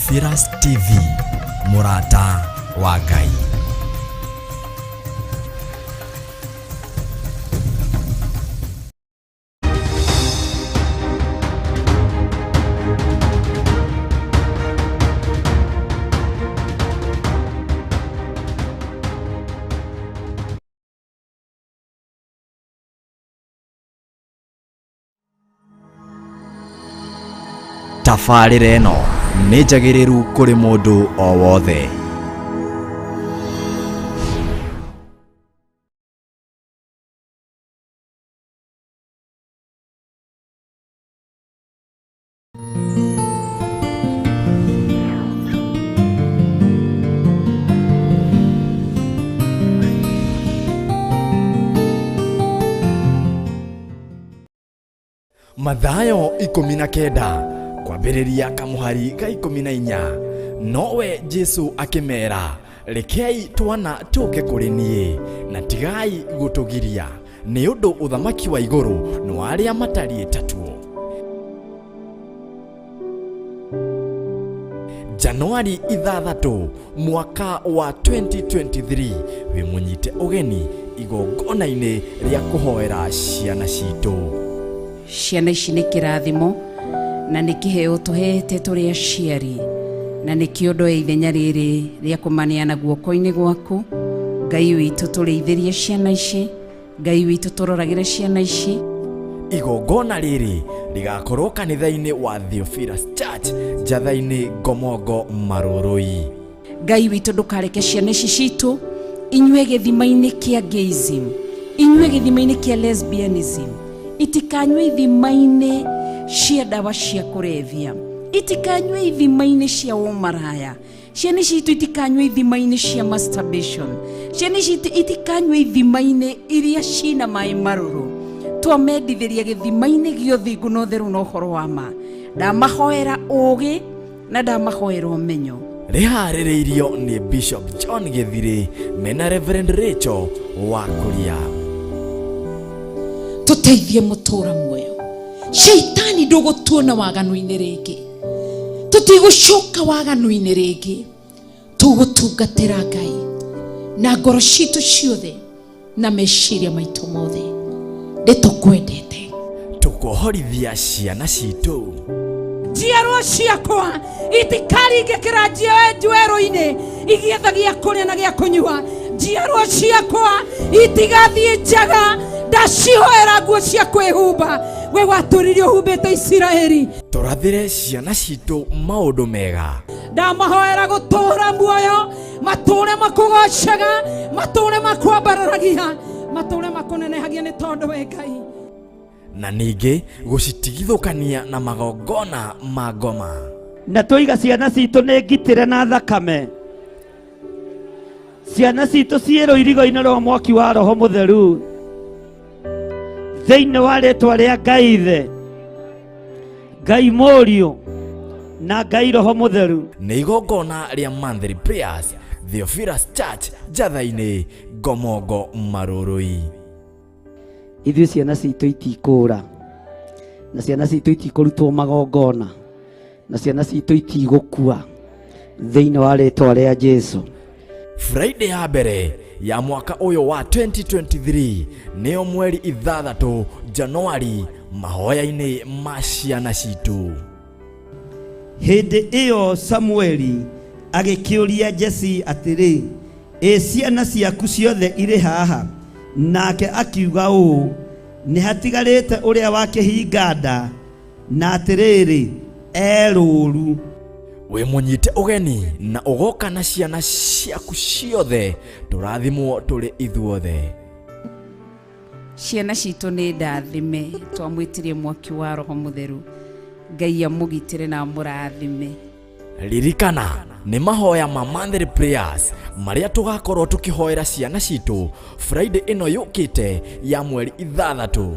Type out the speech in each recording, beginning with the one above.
Theophilus TV, mũrata wa Ngai. Tabarĩra ĩno nĩ njagĩrĩru kũrĩ mũndũ o wothe. Mathayo 19 kwambĩrĩria kamũhari ga 14. Nowe Jesu akĩmera, rekei twana tũke kũrĩ niĩ, na tigai gũtũgiria, nĩ ũndũ ũthamaki wa igũrũ nĩ wa arĩa matariĩ tatuo. Januari 6 mwaka wa 2023 wĩ mũnyite ũgeni igongona-inĩ rĩa kũhoera ciana citũ. Ciana ici nĩ kĩrathimo na nĩ kĩheo tũhete tũrĩ aciari, na nĩkĩo ndoya ithenya rĩrĩ rĩa kũmaneana guoko-inĩ gwaku. Ngai witũ, tũrĩithĩrie ciana ici. Ngai witũ, tũroragĩre ciana ici. Igongona rĩrĩ rĩgakorwo kanitha-inĩ wa Theophilus Church, Njatha-inĩ, Ngomongo, Marũrũi. Ngai witũ, ndũkareke ciana ici citũ inyue gĩthima-inĩ kĩa gayism, inyue gĩthima-inĩ kĩa lesbianism, itikanyue ithima-inĩ cia ndawa cia kũrebia, itikanyue ithima-inĩ cia ũmaraya. Ciana ici citũ itikanyue ithima-inĩ cia masturbation. Ciana ici itikanyue ithima-inĩ iria cina maĩ marũrũ. Twamendithĩria gĩthima-inĩ gĩa ũthingu na ũtheru na ũhoro wa ma. Ndamahoera ũũgĩ na ndamahoera ũmenyo. Rĩharĩrĩirio nĩ Bishop John Gĩthirĩ mena Reverend Rachel wa Kuria. Tũteithie mũtũra muoyo. Shaitani ndũgũtuona waganu-inĩ rĩngĩ. Tũtigũcoka waganu-inĩ rĩngĩ. Tũgũtungatĩra Ngai na ngoro citũ ciothe na meciria maitũ mothe. Nĩtũkwendete. Tũkohorithia ciana citũ. Njiarwa ciakwa itikaringĩkĩra njuerũ-inĩ igĩetha gĩa kũrĩa na gĩa kũnyua. Njiarwa ciakwa itigathiĩ njaga, ndacihoera nguo cia kwĩhumba. We watũririe ũhumbĩte Isiraeli. Tũrathĩre ciana citũ maũndũ mega. Ndamahoera gũtũũra muoyo, matũũre makũgocaga, matũũre makwambararagia, matũũre makũnenehagia nĩ tondũ we Ngai. Na ningĩ gũcitigithũkania na magongona ma ngoma. Na tũiga ciana citũ nĩ ngitĩre na thakame. Ciana citũ ciĩ rũirigo-inĩ rwa mwaki wa Roho Mũtheru. Thĩinĩ wa rĩtwa rĩa Ngai Ithe, Ngai Mũriũ na Ngai Roho Mũtheru. Nĩ igongona rĩa monthly prayers, Theophilus Church, Njatha-inĩ, Ngomongo, Marũrũi. Ithuĩ ciana citũ itikũra, na ciana citũ itikũrutwo magongona, na ciana citũ itigũkua thĩinĩ wa rĩtwa rĩa Jesu. Friday ya mbere ya mwaka ũyũ wa 2023 nĩyo mweri 6 Januari, mahoya-inĩ ma ciana citũ. Hĩndĩ ĩyo Samueli agĩkĩũria Jesi atĩrĩ, ĩ ciana ciaku ciothe irĩ haha? Nake akiuga ũũ, nĩ hatigarĩte ũrĩa wa kĩhinga nda, na atĩrĩrĩ, e rũũru. Wĩ mũnyite ũgeni na ũgoka na ciana ciaku ciothe, tũrathimwo tũrĩ ithuothe. Ciana citũ nĩ ndathime, twamwĩtirie mwaki wa Roho Mũtheru. Ngai amũgitĩre na amũrathime. Ririkana nĩ mahoya ma monthly prayers marĩa tũgakorwo tũkĩhoera ciana citũ Friday ĩno yũkĩte ya mweri 6.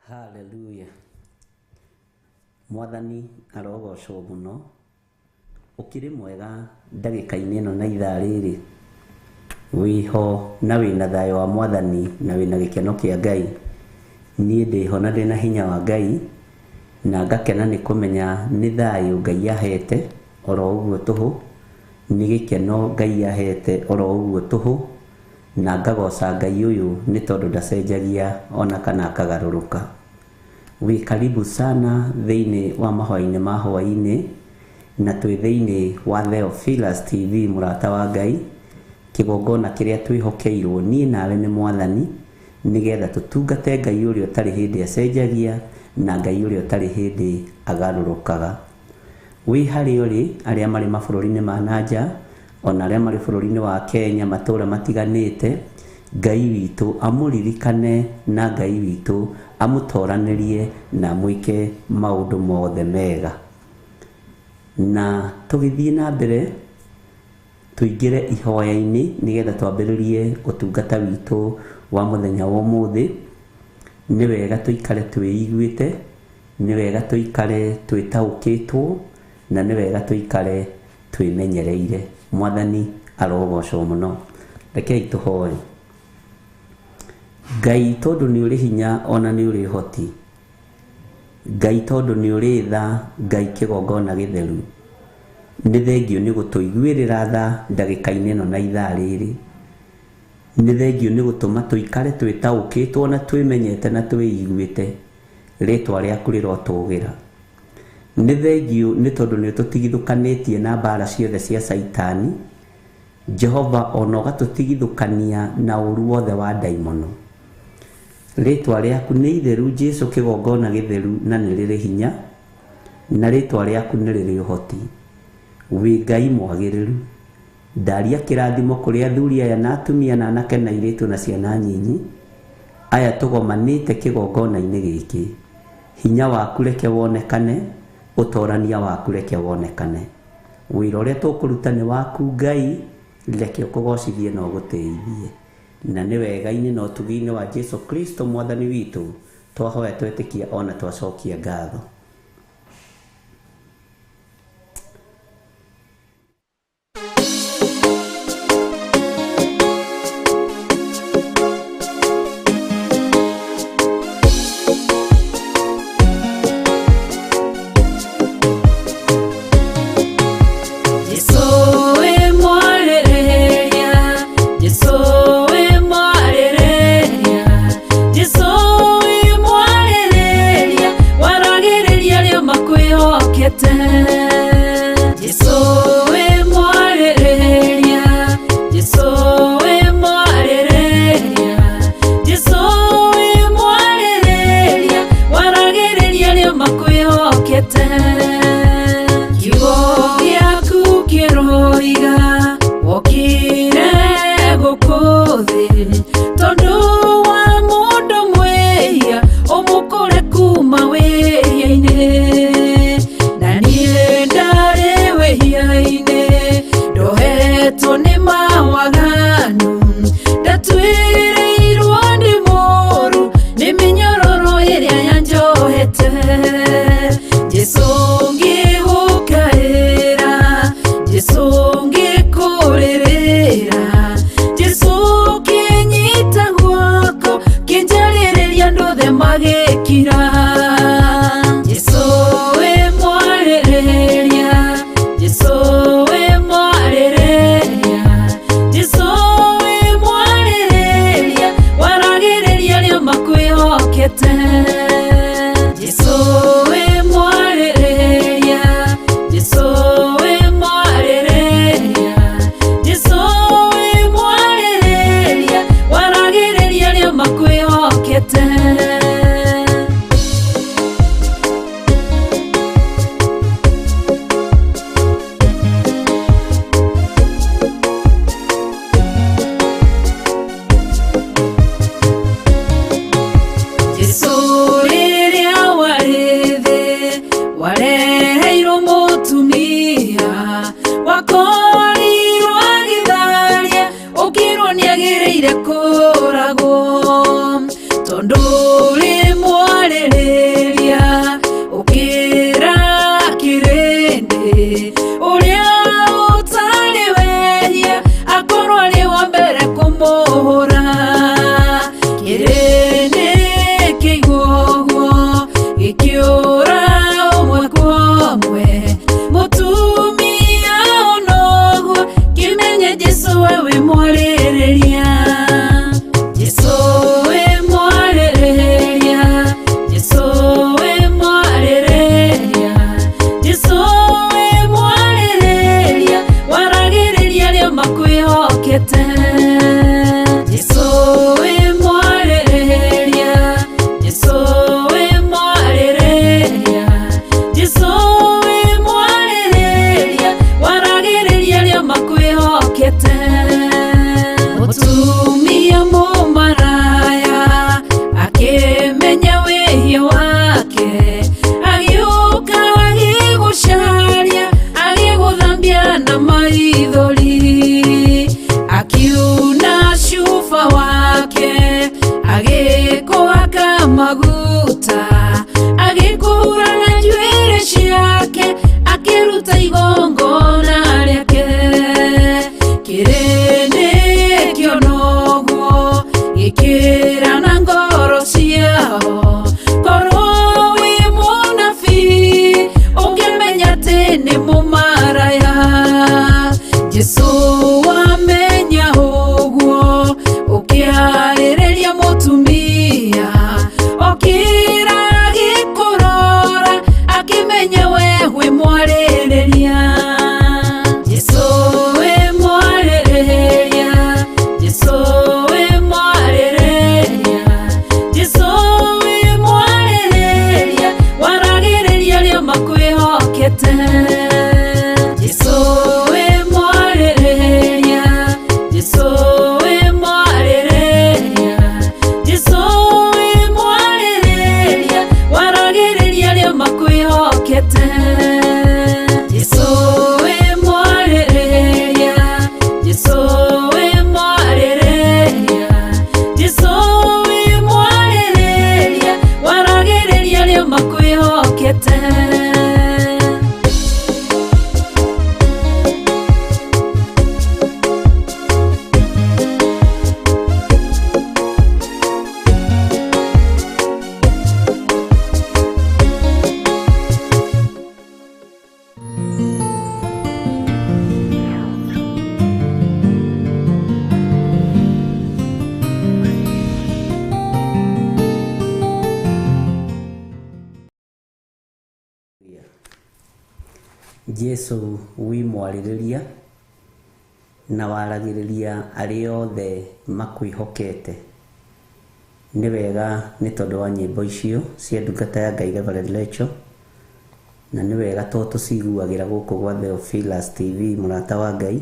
Haleluya. Mwathani arogocwo mũno. Ũkĩrĩ mwega ndagĩka-inĩ ĩno na ithaa rĩrĩ. Wĩho na wĩna thayũ wa Mwathani na wĩna gĩkeno kĩa Ngai. Niĩ ndĩho na ndĩna hinya wa Ngai na ngakena nĩ kũmenya nĩ thayũ Ngai ahete oro ũguo tũhũ, nĩ gĩkeno Ngai ahete oro ũguo tũhũ, na ngagoca Ngai ũyũ nĩ tondũ ndacenjagia ona kana akagarũrũka. Wĩ karibu sana thĩinĩ wa mahoya-inĩ ma hwaĩ-inĩ, na twĩ thĩinĩ wa Theophilus TV mũrata wa Ngai, kĩgongona kĩrĩa twĩhokeirwo niĩ nawe nĩ Mwathani, nĩgetha tũtungate Ngai ũrĩa ũtarĩ hĩndĩ acenjagia na Ngai ũrĩa ũtarĩ hĩndĩ agarũrũkaga. Wĩ harĩa ũrĩ, arĩa marĩ mabũrũri-inĩ ma na nja, ona arĩa marĩ bũrũri-inĩ wa Kenya matũũra matiganĩte, Ngai witũ amũririkane na Ngai witũ amũtoranĩrie na amwĩke maũndũ mothe mega. Na tũgĩthiĩ na mbere tũingĩre ihoya-inĩ nĩgetha twambĩrĩrie ũtungata witũ wa mũthenya wa ũmũthĩ. Nĩ wega tũikare twĩiguĩte, nĩ wega tũikare twĩtaũkĩtwo, na nĩ wega tũikare twĩmenyereire. Mwathani arogocwo mũno. Rekei tũhoe. Ngai tondũ nĩ ũrĩ hinya ona nĩ ũrĩ ũhoti, Ngai tondũ nĩ ũrĩ tha, Ngai kĩgongona gĩtheru, nĩ thengio nĩ gũtũiguĩrĩra tha ndagĩka-inĩ ĩno na ithaa rĩrĩ. Nĩ thengio nĩ gũtũma tũikare twĩtaũkĩtwo na twĩmenyete na twĩiguĩte. Rĩtwa rĩaku rĩrotũgĩra. Nĩ thengio nĩ tondũ nĩ ũtũtigithũkanĩtie na mbara ciothe cia Caitani. Jehova ona ũgatũtigithũkania na ũru wothe wa ndaimono. Rĩtwa rĩaku nĩ itheru Jesu kĩgongona gĩtheru na nĩ rĩrĩ hinya, na rĩtwa rĩaku nĩ rĩrĩ ũhoti. Wĩ Ngai mwagĩrĩru. Ndaria kĩrathimo kũrĩ athuri aya na atumia na anake na airĩtu na ciana nyinyi, aya tũgomanĩte kĩgongona-inĩ gĩkĩ. Hinya waku reke wonekane, ũtorania waku reke wonekane. Wĩra ũrĩa tũkũruta nĩ waku Ngai, reke ũkũgocithie na ũgũtĩithie. Na nĩ wega-inĩ na ũtugi-inĩ wa Jesu Kristo Mwathani witũ, twahoya twetĩkia ona twacokia ngatho. Jesu we mwarĩrĩria, Jesu we mwarĩrĩria, Jesu we mwarĩrĩria, waragĩrĩria. Jesu wĩ mwarĩrĩria na waragĩrĩria arĩa othe makwĩhokete. Nĩ wega nĩ tondũ wa nyĩmbo icio cia ndungata ya Ngai Reverend Rachel, na nĩ wega to tũciguagĩra gũkũ gwa Theophilus TV mũrata wa Ngai,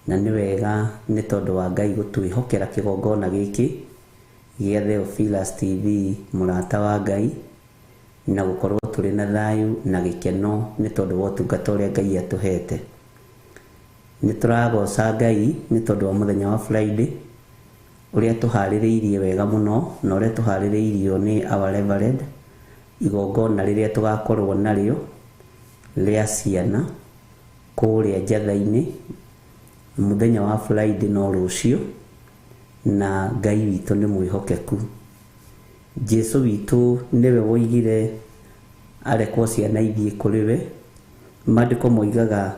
na nĩ wega nĩ tondũ wa Ngai gũtwĩhokera kĩgongona gĩkĩ gĩa Theophilus TV mũrata wa Ngai, na gũkorwo tũrĩ na thayũ na gĩkeno nĩ tondũ wa ũtungata ũrĩa Ngai atũhete. Nĩ tũragoca Ngai nĩ tondũ wa mũthenya wa Friday ũrĩa tũharĩrĩirie wega mũno na ũrĩa tũharĩrĩirio nĩ our Reverend, igongona rĩrĩa tũgakorwo narĩo rĩa ciana kũrĩa Njatha-inĩ mũthenya wa Friday no rũciũ, na Ngai witũ nĩ mwĩhokeku. Jesu witũ nĩwe woigire arekwo ciana ithiĩ kũrĩ we. Maandĩko moigaga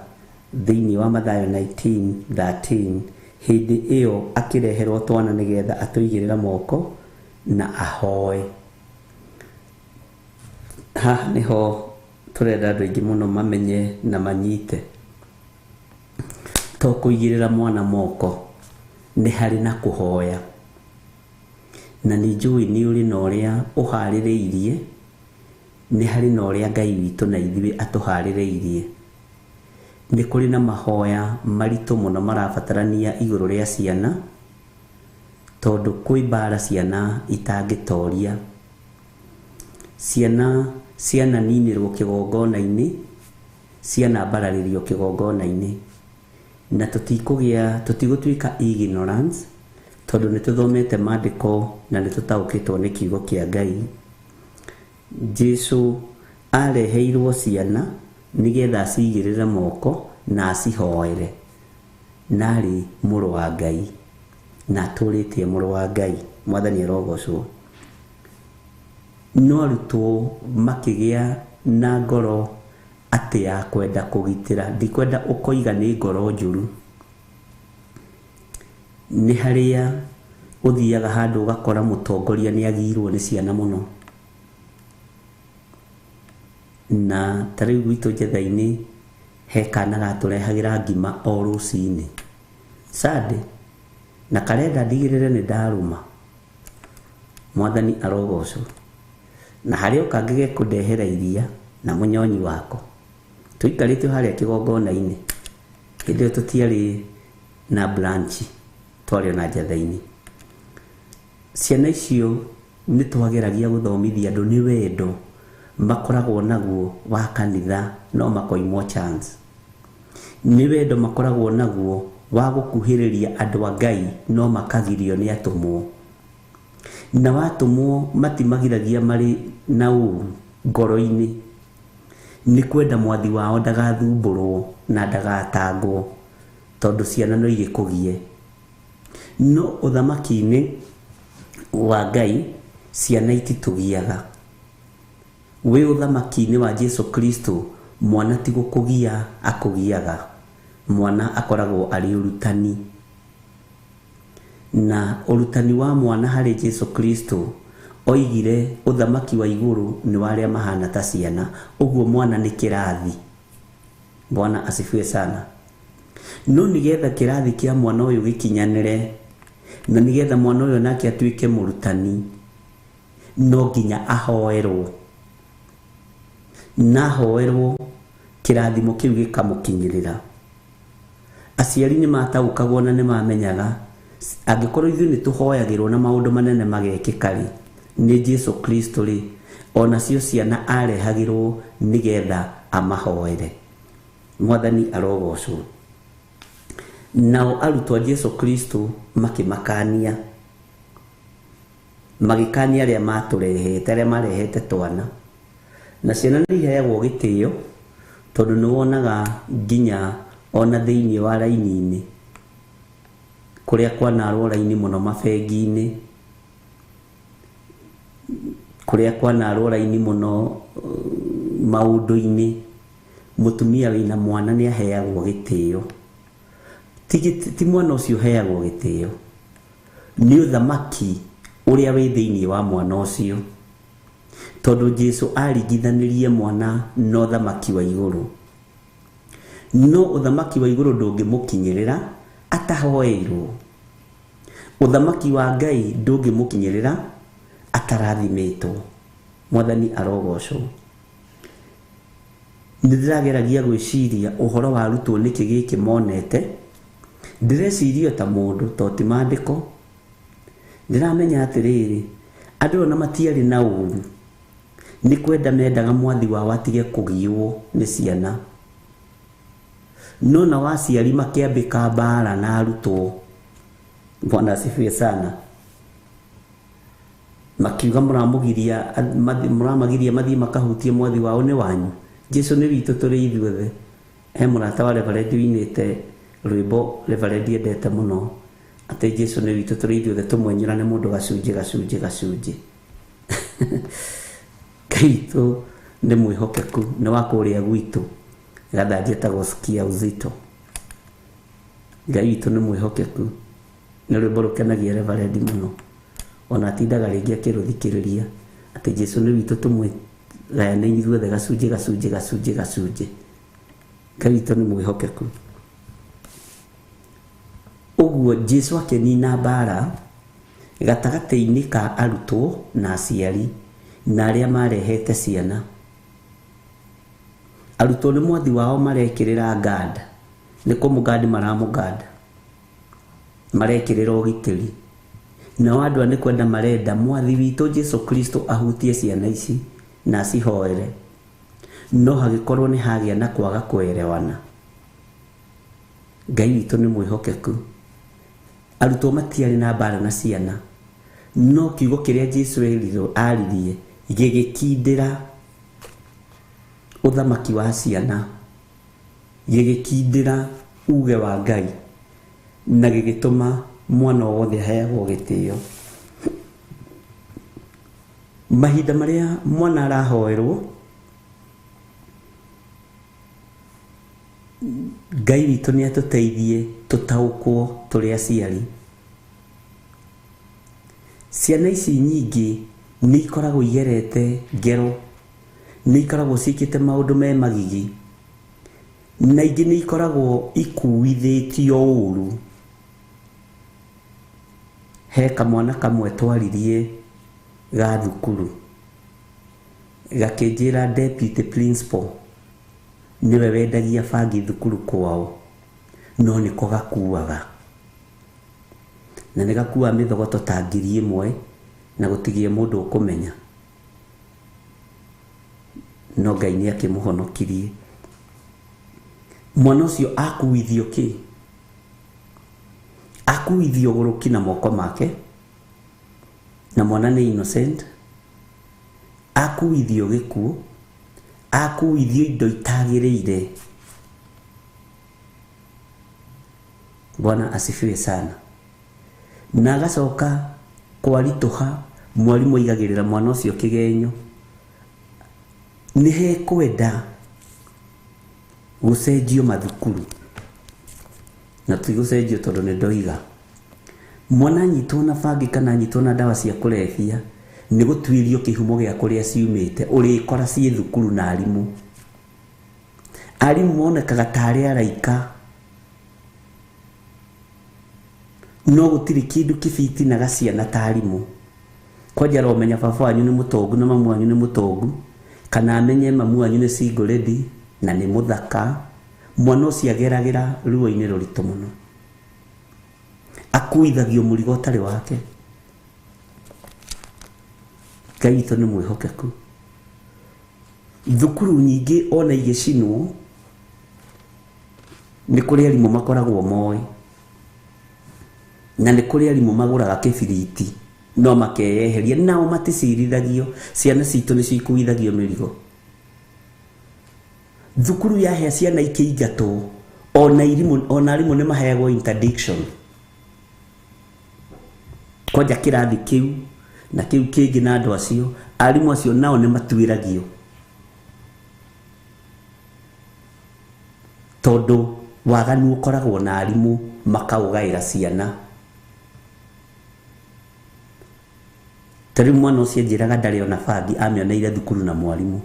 thĩinĩ wa Mathayo 19:13 hĩndĩ ĩyo akĩreherwo twana nĩgetha atũigĩrĩra moko na ahoe. Haha nĩho tũrenda andũ aingĩ mũno mamenye na manyite, to kũigĩrĩra mwana moko nĩ harĩ na kũhoya, na nĩ njũĩ nĩ ũrĩ na ũrĩa ũharĩrĩirie, nĩ harĩ na ũrĩa Ngai witũ na ithuĩ atũharĩrĩirie. Nĩ kũrĩ na mahoya maritũ mũno marabatarania igũrũ rĩa ciana, tondũ kwĩ mbara ciana itangĩtoria. Ciana ciananinĩrwo kĩgongona-inĩ, cianambararĩrio kĩgongona-inĩ, na tũtigũtuĩka ignorance, tondũ nĩ tũthomete maandĩko na nĩ tũtaũkĩtwo nĩ kiugo kĩa Ngai. Jesu areheirwo ciana nĩgetha acigĩrĩre moko na acihoere, na arĩ mũrũ wa Ngai na atũrĩtie mũrũ wa Ngai. Mwathani arogocwo. No arutwo makĩgĩa na ngoro atĩ ya kwenda kũgitĩra, ndikwenda ũkoiga nĩ ngoro njũru. Nĩ harĩa ũthiaga handũ ũgakora mũtongoria nĩ agirwo nĩ ciana mũno, na ta rĩu gwitũ Njatha-inĩ he kana gatũrehagĩra ngima o rũcinĩ Sunday, na karenda ndigĩrĩre nĩ ndarũma. Mwathani arogocwo. Na harĩa o kangĩ gekũndehera iria na mũnyonyi wako, tũikarĩte harĩa kĩgongona-inĩ. Hĩndĩ ĩyo tũtiarĩ na branch, twarĩ ona Njatha-inĩ. Ciana icio nĩ twageragia gũthomithia andũ nĩ wendo makoragwo naguo wa kanitha, no makoimwo chance. Nĩ wendo makoragwo naguo wa gũkuhĩrĩria andũ a Ngai, no makagirio nĩ atũmwo. Na watũmwo matimagiragia marĩ na ũru ngoro-inĩ, nĩ kwenda mwathi wao ndagathumbũrwo na ndagatangwo, tondũ ciana no igĩkũgie. No ũthamaki-inĩ wa Ngai ciana ititũgiaga. Wĩ ũthamaki-inĩ wa Jesu Kristo, mwana ti gũkũgia akũgiaga, mwana akoragwo arĩ ũrutani. Na ũrutani wa mwana harĩ Jesu Kristo oigire ũthamaki wa igũrũ nĩ wa arĩa mahana ta ciana, ũguo mwana nĩ kĩrathi. Bwana asifiwe sana. No nĩgetha kĩrathi kĩa mwana ũyũ gĩkinyanĩre, na nĩgetha mwana ũyũ nake atuĩke mũrutani, no nginya ahoerwo. Na ahoerwo kĩrathimo kĩu gĩkamũkinyĩrĩra. Aciari nĩ mataũkagwo na nĩ mamenyaga angĩkorwo ithuĩ nĩ tũhoyagĩrwo na maũndũ manene magekĩka rĩ, nĩ Jesu Kristo rĩ, onacio ciana arehagĩrwo nĩgetha amahoere. Mwathani arogocwo. Nao arutwo a Jesu Kristo makĩmakania, magĩkania arĩa matũrehete, arĩa marehete twana. Na ciana nĩ iheagwo gĩtĩo, tondũ nĩ wonaga nginya ona thĩinĩ wa raini-inĩ, kũrĩa kwanarwo raini mũno mabengi-inĩ, kũrĩa kwanarwo raini mũno maũndũ-inĩ, mũtumia wĩna mwana nĩ aheagwo gĩtĩo. Ti mwana ũcio ũheagwo gĩtĩo, nĩ ũthamaki ũrĩa wĩ thĩinĩ wa mwana ũcio. Tondũ Jesu aringithanirie mwana na ũthamaki wa igũrũ. No ũthamaki wa igũrũ ndũngĩmũkinyĩrĩra atahoeirwo. Ũthamaki wa Ngai ndũngĩmũkinyĩrĩra atarathimĩtwo. Mwathani arogocwo. Nĩndĩrageragia gwĩciria ũhoro wa arutwo nĩkĩ gĩkĩ monete. Ndĩreciria ta mũndũ to ti maandĩko. Ndĩramenya atĩrĩrĩ, andũ ona matiarĩ na ũru, nĩ kwenda mendaga mwathi wao atige kũgiũo nĩ ciana. No nao aciari makĩambĩka mbara na arutwo. Bwana asifiwe sana. Makiuga mũramũgiria, mũramagiria mathiĩ makahutie mwathi wao nĩ wanyu. Jesu nĩ witũ tũrĩ ithuothe. He mũrata wa Reverend ũinĩte rwĩmbo Reverend endete mũno, atĩ Jesu nĩ witũ tũrĩ ithuothe, tũmwenyũrane mũndũ gacunjĩ gacunjĩ gacunjĩ. Ngai witũ nĩ mwĩhokeku, nĩ wa kũrĩa gwitũ. Gathanji etagwo Sikia Uzito. Ngai witũ nĩ mwĩhokeku. Nĩ rwĩmbo rũkenagia Reverend mũno. Ona atindaga rĩngĩ akĩrũthikĩrĩria atĩ Jesu nĩ witũ tũmwĩgayane ithuothe gacunjĩ gacunjĩ gacunjĩ gacunjĩ. Ngai witũ nĩ mwĩhokeku. Ũguo Jesu akĩnina mbara gatagatĩ-inĩ ka arutwo na aciari na arĩa marehete ciana. Arutwo nĩ mwathi wao marekĩrĩra nganda, nĩ kũmũgandi maramũganda, marekĩrĩra ũgitĩri. Nao andũ aya nĩ kwenda marenda mwathi witũ Jesu Kristo ahutie ciana ici na acihoere. No hagĩkorwo nĩ hagĩa na kwaga kũerewana. Ngai witũ nĩ mwĩhokeku. Arutwo matiarĩ na mbara na ciana, no kiugo kĩrĩa Jesu aririe gĩgĩkindĩra ũthamaki wa ciana, gĩgĩkindĩra uge wa Ngai, na gĩgĩtũma mwana wothe aheagwo gĩtĩo. Mahinda marĩa mwana arahoerwo, Ngai witũ nĩ atũteithie tũtaũkwo tũrĩ aciari. Ciana ici nyingĩ nĩ ikoragwo igerete ngero, nĩ ikoragwo ciĩkĩte maũndũ me magigi, na ingĩ nĩ ikoragwo ikuithĩtio ũru. He kamwana kamwe twaririe ga thukuru, gakĩnjĩra deputy principal nĩwe wendagia bangi thukuru kwao, no nĩko gakuaga. Na nĩ gakuaga mĩthogoto ta 1000 na gũtigie mũndũ ũkũmenya. No Ngai nĩ akĩmũhonokirie. Mwana ũcio akuithio kĩ? Akuithio gũrũki na moko make, na mwana nĩ innocent. Akuithio gĩkuũ, akuithio indo itagĩrĩire. Bwana asifiwe sana. Na agacoka kwaritũha, mwarimũ aigagĩrĩra mwana ũcio kĩgenyo. Nĩ hekwenda gũcenjio mathukuru, na ti gũcenjio tondũ nĩ ndoiga. Mwana anyitwo na bangi kana anyitwo na ndawa cia kũrebia, nĩ gũtuĩrio kĩhumo gĩa kũrĩa ciumĩte, ũrĩkora ciĩ thukuru na arimũ. Arimũ monekaga tarĩ araika, no gũtirĩ kĩndũ kĩbitinaga ciana ta arimũ. Kwanja aromenya baba wanyu nĩ mũtongu na mamu wanyu nĩ mũtongu, kana amenye mamu wanyu nĩ single lady na nĩ mũthaka, mwana ũcio ageragĩra ruo-inĩ rũritũ mũno. Akuithagio mũrigo ũtarĩ wake. Ngai witũ nĩ mwĩhokeku. Thukuru nyingĩ ona igĩcinwo, nĩ kũrĩ arimũ makoragwo moĩ, na nĩ kũrĩ arimũ magũraga kĩbiriti no makeyeheria, nao maticirithagio. Ciana citũ nĩcio ikuithagio mĩrigo. Thukuru yahĩa ciana ikĩingatwo, ona arimũ nĩ maheagwo interdiction. Kwanja kĩrathi kĩu na kĩu kĩngĩ na andũ acio, arimũ acio nao nĩ matuĩragio, tondũ waganu ũkoragwo na arimũ makaũgaĩra ciana. Ta rĩu mwana ũcio anjĩraga ndarĩ ona bangi, amĩoneire thukuru na mwarimũ.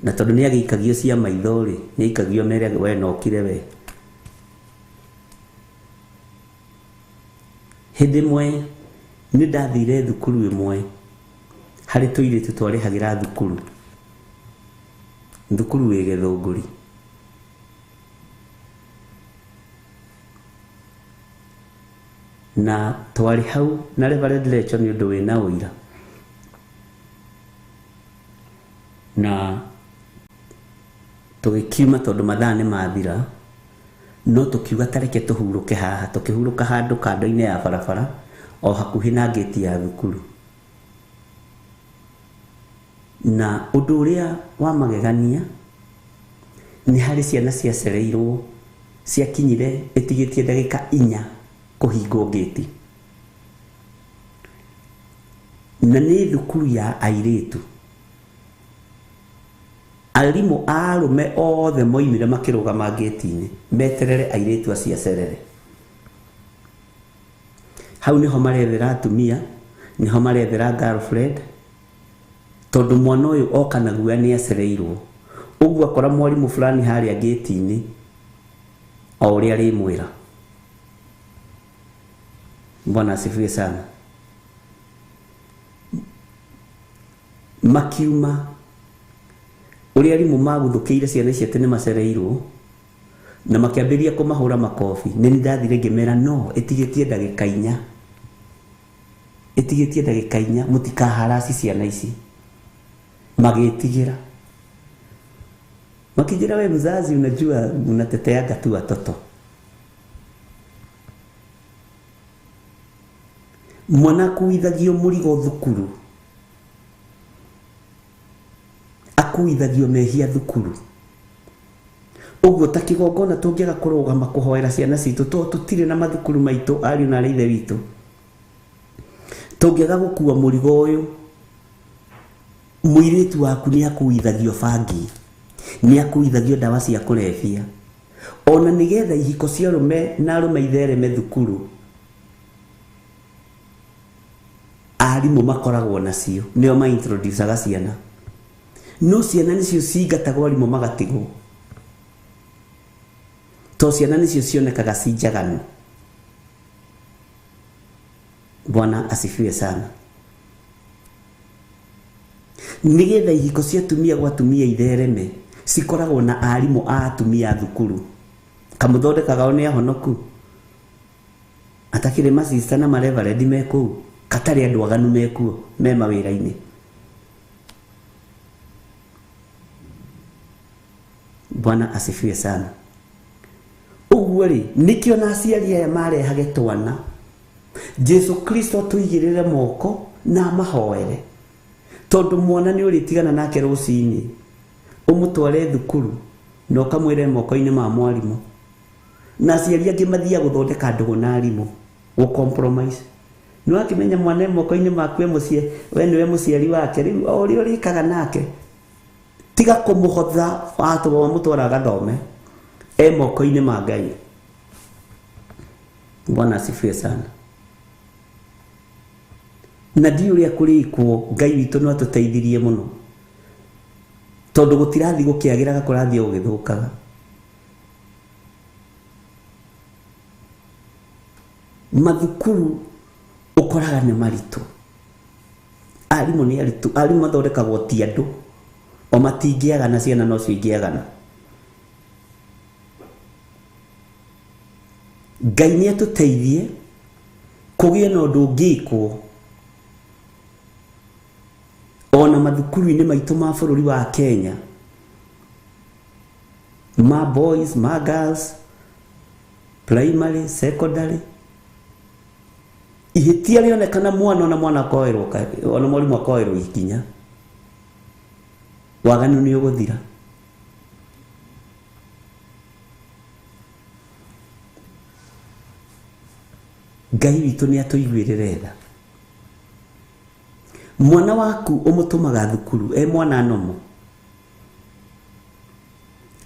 Na tondũ nĩ agĩikagio cia maitho rĩ, nĩ aikagio mere we no ũkire we. Hĩndĩ ĩmwe nĩ ndathire thukuru ĩmwe harĩ tũirĩtu twarĩhagĩra thukuru, thukuru ĩ Gĩthũngũri. Na twarĩ hau na Reverend Lecho nĩ ũndũ wĩna ũira. Na tũgĩkiuma tondũ mathaa nĩ mathira, no tũkiuga ta reke tũhurũke haha. Tũkĩhurũka handũ kando-inĩ ya barabara o hakuhĩ na ngĩti ya thukuru. Na ũndũ ũrĩa wa magegania nĩ harĩ ciana ciacereirwo, ciakinyire ĩtigĩtie ndagĩka 4 kũhingwo ngĩti. Na nĩ thukuru ya airĩtu. Arimũ a arũme othe moimire makĩrũgama ngĩti-inĩ meterere airĩtu acio acerere. Hau nĩho marethera atumia, nĩho marethera girlfriend, tondũ mwana ũyũ oka na guoya nĩ acereirwo. Ũguo akora mwarimũ fulani harĩa ngĩti-inĩ o ũrĩa arĩmwĩra. Bwana asifiwe sana. Makiuma ũrĩa arimũ maguthũkĩire ciana icio atĩ nĩ macereirwo na makĩambĩrĩria kũmahũra makobi. Nĩ ndathire ngĩmera no ĩtigĩtie ndagĩka 4, ĩtigĩtie ndagĩka 4, mũtikaharasi ciana ici. Magĩtigĩra makĩnjĩra, we mzazi, unajua unateteanga tu watoto. Mwana akuithagio mũrigo thukuru, akuithagio mehia thukuru. Ũguo ta kĩgongona tũngĩaga kũrũgama kũhoera ciana citũ, tondũ tũtirĩ na mathukuru maitũ, ariũ na arĩ ithe witũ, tũngĩaga gũkua mũrigo ũyũ, mũirĩtu waku nĩ akuithagio bangi, nĩ akuithagio ndawa cia kũrebia. Ona nĩgetha ihiko cia arũme na arũme ithereme thukuru, arimũ makoragwo nacio, nĩo ma-introducaga ciana. No ciana nĩcio cingatagwo arimũ magatigwo, to ciana nĩcio cionekaga ci njaganu. Bwana asifiwe sana. Nĩgetha ihiko cia atumia gwa atumia ithereme, cikoragwo na arimũ a atumia thukuru. Kamũthondekaga o nĩ ahonoku, atakĩrĩ masista na mareverendi me kũu, katarĩ andũ aganu mekuo me mawĩra-inĩ. Bwana asifiwe sana. Ũguo rĩ, nĩkĩo na aciari aya marehage twana, Jesu Kristo atũigĩrĩre moko na amahoere, tondũ mwana nĩ ũrĩtigana nake rũcinĩ, ũmũtware thukuru na ũkamwĩre moko-inĩ ma mwarimũ. Na aciari angĩ mathiaga gũthondeka ndũgũ na arimũ, gũ compromise. Nĩ wakĩmenya mwana e moko-inĩ maku e mũciĩ, we nĩwe mũciari wake, rĩu o ũrĩa ũrĩkaga nake, tiga kũmũhotha wamũtwara agathome, e moko-inĩ ma Ngai. Bwana asifiwe sana. Na ndiũĩ ũrĩa kũrĩkwo, Ngai witũ no atũteithirie mũno, tondũ gũtirathiĩ gũkĩagĩraga, kũrathiĩ gũgĩthũkaga. Mathukuru ũkoraga nĩ maritũ, arimũ nĩ aritũ, arimũ mathondekagwo ti andũ, o matingĩagana, ciana nocio ingĩagana. Ngai nĩ atũteithie kũgĩe na ũndũ ũngĩkwo ona mathukuru-inĩ maitũ ma bũrũri wa Kenya, ma boys, ma girls, primary, secondary. Ihĩtia rĩonekana mwana, ona mwana akoerwo, ona mwarimũ akoerwo ikinya, waganu nĩ ũgũthira. Ngai witũ nĩ atũiguĩrĩre tha. Mwana waku ũmũtũmaga thukuru e mwana nomo,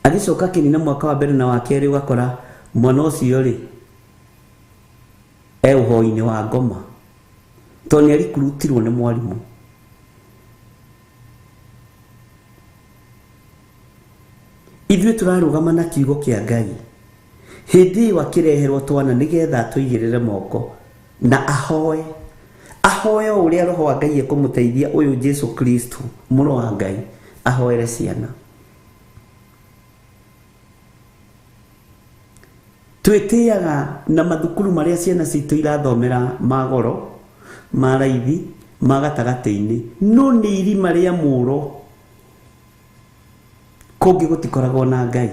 agĩcoka akĩnina mwaka wa mbere na wa kerĩ, ũgakora mwana ũcio rĩ e ũhoi-inĩ wa ngoma, tondũ nĩ arikurutirwo nĩ mwarimũ. Ithuĩ tũrarũgama na kiugo kĩa Ngai. Hĩndĩ ĩyo akĩreherwo twana nĩgetha atũigĩrĩre moko na ahoe. Ahoe o ũrĩa Roho wa Ngai ekũmũteithia ũyũ Jesu Kristo mũrũ wa Ngai ahoere ciana. Twĩtĩaga na mathukuru marĩa ciana citũ irathomera ma goro, ma raithi, ma gatagatĩ-inĩ, no nĩ irima rĩa mũro. Kũngĩ gũtikoragwo na Ngai.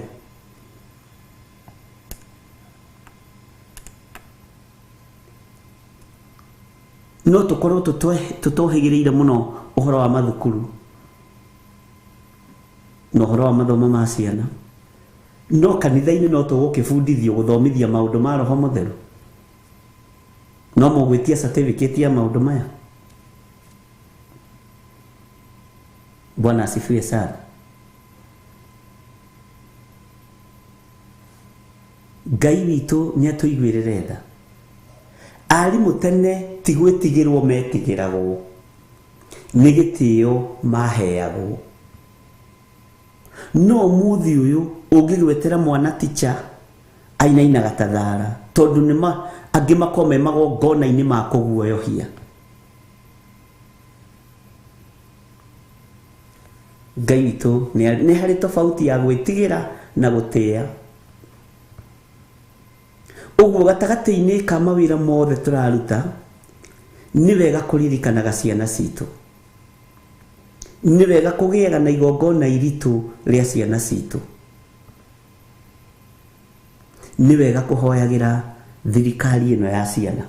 No tũkorwo tũtohĩgĩrĩire mũno ũhoro wa mathukuru na ũhoro wa mathomo ma ciana, no kanitha-inĩ no tũgũkĩbundithio gũthomithia maũndũ ma Roho Mũtheru. No mũgwĩtia certificate ya maũndũ maya. Bwana asifiwe sana. Ngai witũ nĩ atũiguĩrĩre tha. Arimũ tene ti gwĩtigĩrwo metigĩragwo, nĩ gĩtĩo maheagwo. No ũmũthĩ ũyũ ũngĩgwetera mwana ticha ainainaga ta thara, tondũ nĩ angĩ makoragwo me magongona-inĩ ma kũguoyohia. Ngai witũ nĩ harĩ tofauti ya gwĩtigĩra na gũtĩa. Ũguo gatagatĩ-inĩ ka mawĩra mothe tũraruta, nĩ wega kũririkanaga ciana citũ. Nĩ wega kũgĩaga na igongona iritũ rĩa ciana citũ. Nĩ wega kũhoyagĩra thirikari ĩno ya ciana.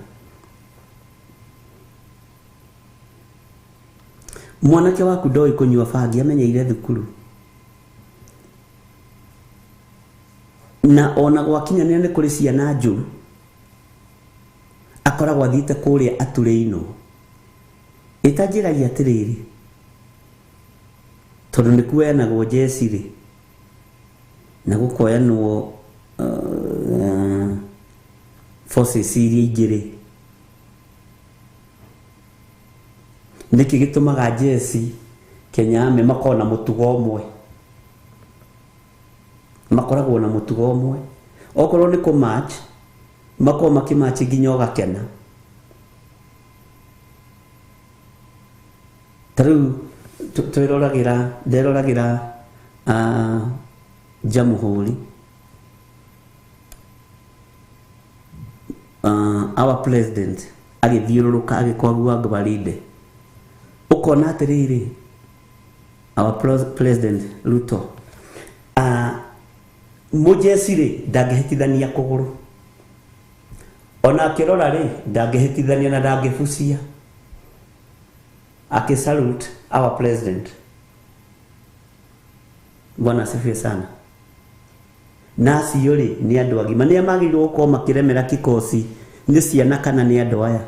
Mwanake waku ndoĩ kũnyua bangi, amenyeire thukuru. Na ona gwakinyanĩra nĩ kũrĩ ciana njũru, akoragwo athiĩte kũrĩa aturĩinwo. Ĩtanjĩragia atĩrĩrĩ, tondũ nĩ kuoyanagwo njeci rĩ, na gũkoyanwo forces iria ingĩ rĩ, nĩkĩ gĩtũmaga njeci Kenya Army makorwo na mũtugo ũmwe? Makoragwo na mũtugo ũmwe. Okorwo nĩ kũ-match, makorwo makĩ-match nginya ũgakena. Ta rĩu twĩroragĩra, nderoragĩra Jamhuri. Our president agĩthiũrũrũka agĩkwagua gwaride. Ũkona atĩrĩrĩ, our president Ruto, mũjeci rĩ ndangĩhĩtithania kũgũrũ. Ona akĩrora rĩ ndangĩhĩtithania na ndangĩbucia. Akĩ salute our president. Bwana asifiwe sana. Na acio rĩ nĩ andũ agima, nĩa magĩrĩirwo gũkorwo makĩremera kikosi nĩ ciana kana nĩ andũ aya?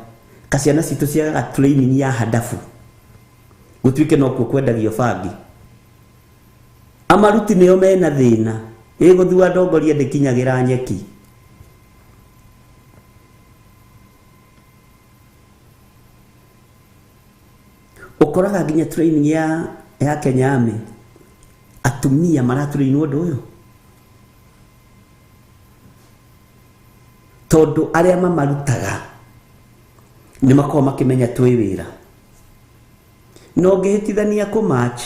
Ka ciana citũ ciagaga training ya hadafu, gũtuĩke nokuo kwendagio bangi. Amaruti nĩo mena thĩna, ĩgũthua ndongoria ndĩkinyagĩra nyeki. Ũkoraga nginya training ya Kenya Army atumia maratrainwo ũndũ ũyũ, tondũ arĩa mamarutaga nĩ makoragwo makĩmenya twĩ wĩra. Na ũngĩhĩtithania kũ-match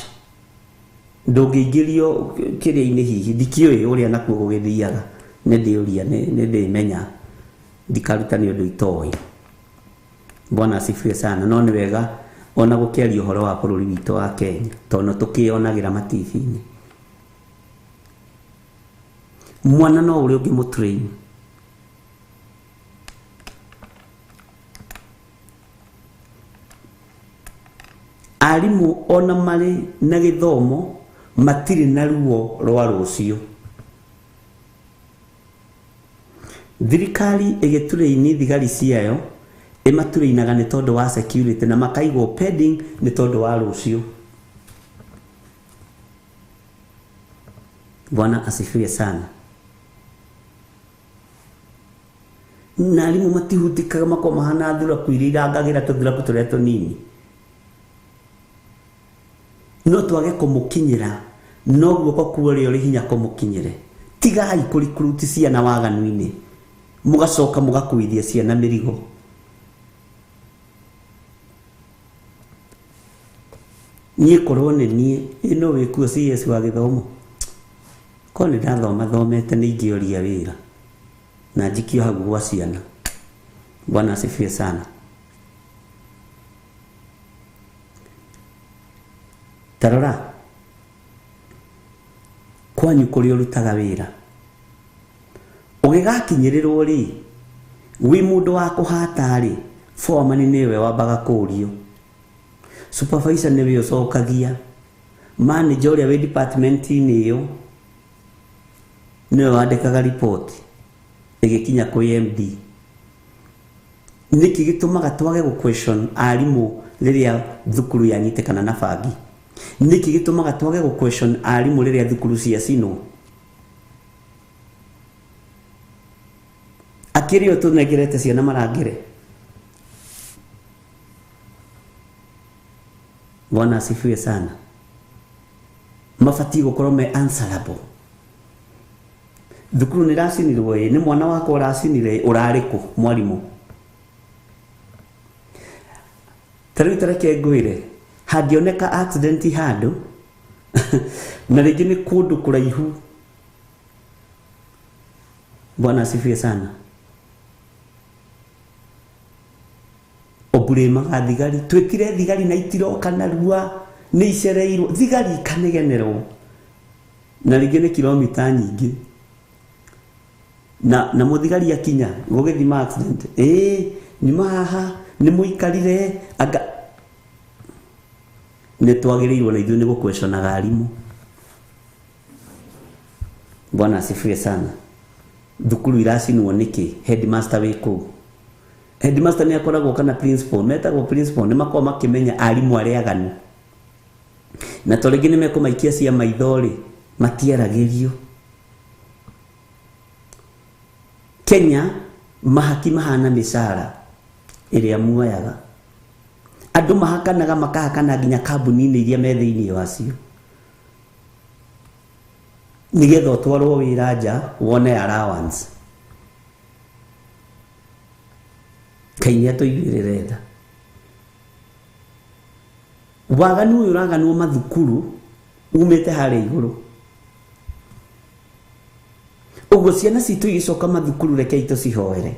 ndũngĩingĩrio kĩrĩa-inĩ hihi, ndikĩũĩ ũrĩa nakuo gũgĩthiaga, nĩ ndĩũria, nĩ ndĩmenya, ndikaruta nĩ ũndũ itoĩ. Bwana asifiwe sana. No nĩ wega ona gũkĩaria ũhoro wa bũrũri witũ wa Kenya, tondũ tũkĩyonagĩra matibi-inĩ. Mwana no ũrĩa ũngĩmũtrain. Arimũ ona marĩ na gĩthomo matirĩ na ruo rwa rũciũ. Thirikari ĩgĩtũrĩini thigari ciayo ĩmatũrĩinaga nĩ tondũ wa security na makaigwo pending nĩ tondũ wa rũciũ. Bwana asifiwe sana. Na arimũ matihutĩkaga makorwo mahana thuraku iria irangagĩra tũthuraku tũrĩa tũnini. No twage kũmũkinyĩra No guoko kwa ũrĩa ũrĩ hinya kũmũkinyĩre. Tigai kũrikuruti ciana waganu-inĩ, mũgacoka mũgakuithia ciana mĩrigo. Niĩ korwo nĩ niĩ ĩno wĩkuo CS wa gĩthomo, korwo nĩ ndathoma thomete nĩ ingĩoria wĩra na njikio hau gwa ciana. Bwana asifiwe sana. Tarora kwanyu kũrĩa ũrutaga wĩra ũgĩgakinyĩrĩrwo rĩ, wĩ mũndũ wa kũhata rĩ, foreman nĩwe wambaga kũũrio, supervisor nĩwe ũcokagia, manager ũrĩa wĩ department-inĩ ĩyo nĩwe wandĩkaga report ĩgĩkinya kwĩ MD. Nĩkĩ gĩtũmaga twage gũ question arimũ rĩrĩa thukuru yanyitĩkana na bangi? Nĩkĩ gĩtũmaga twage gũ question arimũ rĩrĩa thukuru ciacinwo? Akĩrĩ o tũnengerete ciana marangĩre. Bwana asifiwe sana. Mabatiĩ gũkorwo me answerable. Thukuru nĩ iracinirwo ĩ, nĩ mwana wakwa ũracinire, ũrarĩ kũ mwarimũ? Ta rĩu tareke ngwĩre, hangĩoneka accident handũ na rĩngĩ nĩ kũndũ kũraihu. Bwana asifiwe sana. Oburemaga thigari, twĩtire thigari na itiroka narua, nĩ icereirwo, thigari ikanegenerwo na rĩngĩ nĩ kilomita nyingĩ. Na mũthigari akinya gũgĩthima accident, ĩĩ nyuma haha nĩ mũikarire anga. Nĩ twagĩrĩirwo na ithuĩ nĩ gũquestionaga arimũ. Bwana asifiwe sana. Thukuru iracinwo nĩkĩ? Headmaster wĩ kũu. Headmaster nĩ akoragwo kana principal, metagwo principal, nĩ makoragwo makĩmenya arimũ arĩa aganu. Na to rĩngĩ nĩ mekũmaikia cia maitho rĩ, matiaragĩrio. Kenya mahaki mahana mĩcara ĩrĩa muoyaga. Andũ mahakanaga makahakana nginya kambuni-inĩ iria me thĩinĩ wacio, nĩgetha ũtwarwo wĩra nja wone allowance. Ngai nĩ atũiguĩrĩre tha. Waganu ũyũ ũraganwo mathukuru umĩte harĩa igũrũ. Ũguo ciana citũ igĩcoka mathukuru, rekei tũcihoere.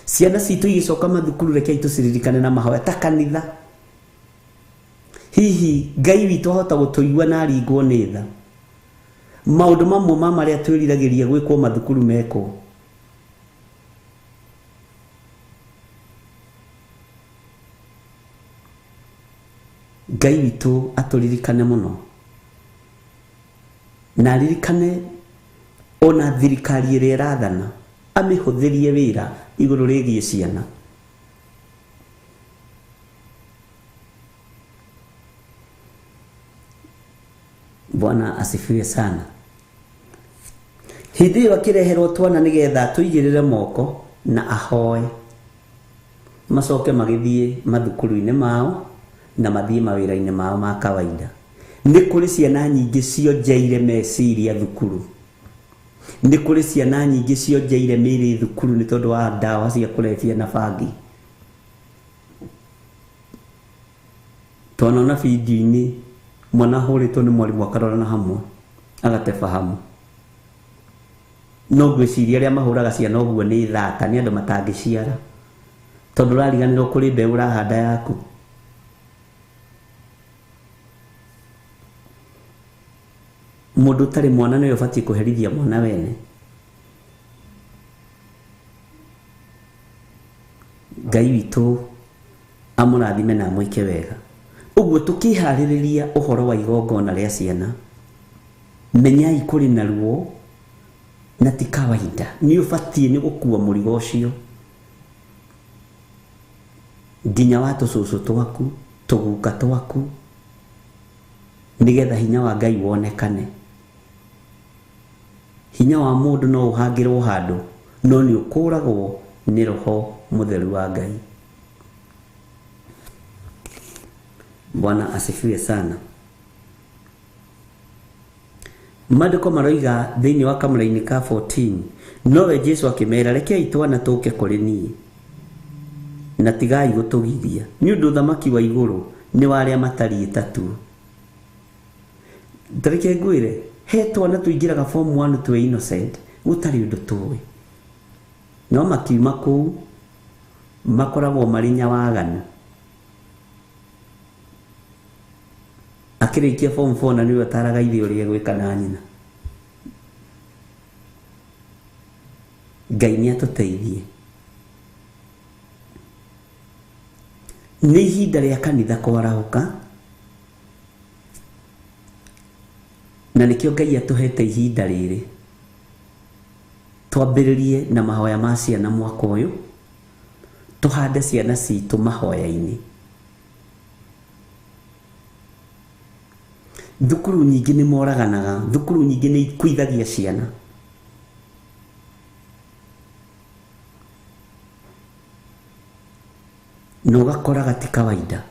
Ciana citũ igĩcoka mathukuru, rekei tũciririkane na mahoya ta kanitha. Hihi Ngai witũ ahota gũtũigua na aringwo nĩ tha. Maũndũ mamwe ma marĩa twĩriragĩria gwĩkwo mathukuru mekwo. Ngai witũ atũririkane mũno, na aririkane ona thirikari ĩrĩa ĩrathana, amĩhũthĩrie wĩra igũrũ rĩgiĩ ciana. Bwana asifiwe sana. Hĩndĩ ĩyo akĩreherwo twana nĩgetha atũigĩrĩre moko na ahoe, macoke magĩthiĩ mathukuru-inĩ mao na mathiĩ mawĩra-inĩ mao ma kawaida. Nĩ kũrĩ ciana nyingĩ cionjeire meciria thukuru. Nĩ kũrĩ ciana nyingĩ cionjeire mĩĩrĩ thukuru nĩ tondũ wa ndawa cia kũrebia na bangi. Twanona video-inĩ mwana ahũrĩtwo nĩ mwarimũ akarorana hamwe agate fahamu. No ngwĩciria arĩa mahũraga ciana ũguo nĩ thata, nĩ andũ matangĩciara, tondũ ũrariganĩrwo kũrĩ mbeũ ũrahanda yaku. Mũndũ ũtarĩ mwana nĩwe ũbatiĩ kũherithia mwana wene. Ngai witũ amũrathime na amwĩke wega. Ũguo tũkĩharĩrĩria ũhoro wa igongona rĩa ciana, menyai kũrĩ na ruo na ti kawaida. Nĩ ũbatiĩ nĩ gũkua mũrigo ũcio nginya wa tũcũcũ twaku, tũguka twaku, nĩgetha hinya wa Ngai wonekane. Hinya wa mũndũ no ũhangĩrwo handũ, no nĩ ũkũragwo nĩ Roho Mũtheru wa Ngai. Bwana asifiwe sana. Maandĩko maroiga thĩinĩ wa kamũrainĩ ka 14, nowe Jesu akĩmera, rekei twana tũke kũrĩ niĩ na tigai gũtũgiria, nĩ ũndũ ũthamaki wa igũrũ nĩ wa arĩa matariĩ ta tuo. Tareke ngwĩre, he twana tũingĩraga form 1 twĩ innocent, gũtarĩ ũndũ tũĩ, no makiuma kũu makoragwo marĩ nyawaganu. Akĩrĩkia form 4 na nĩwe ataraga ithe ũrĩa egwĩka na nyina. Ngai nĩ atũteithie. Nĩ ihinda rĩa kanitha kwarahũka, na nĩkĩo Ngai atũhete ihinda rĩrĩ twambĩrĩrie na mahoya ma ciana mwaka ũyũ, tũhande ciana citũ mahoya-inĩ. Thukuru nyingĩ nĩ moraganaga, thukuru nyingĩ nĩ ikuithagia ciana. Na ũgakoraga ti kawaida.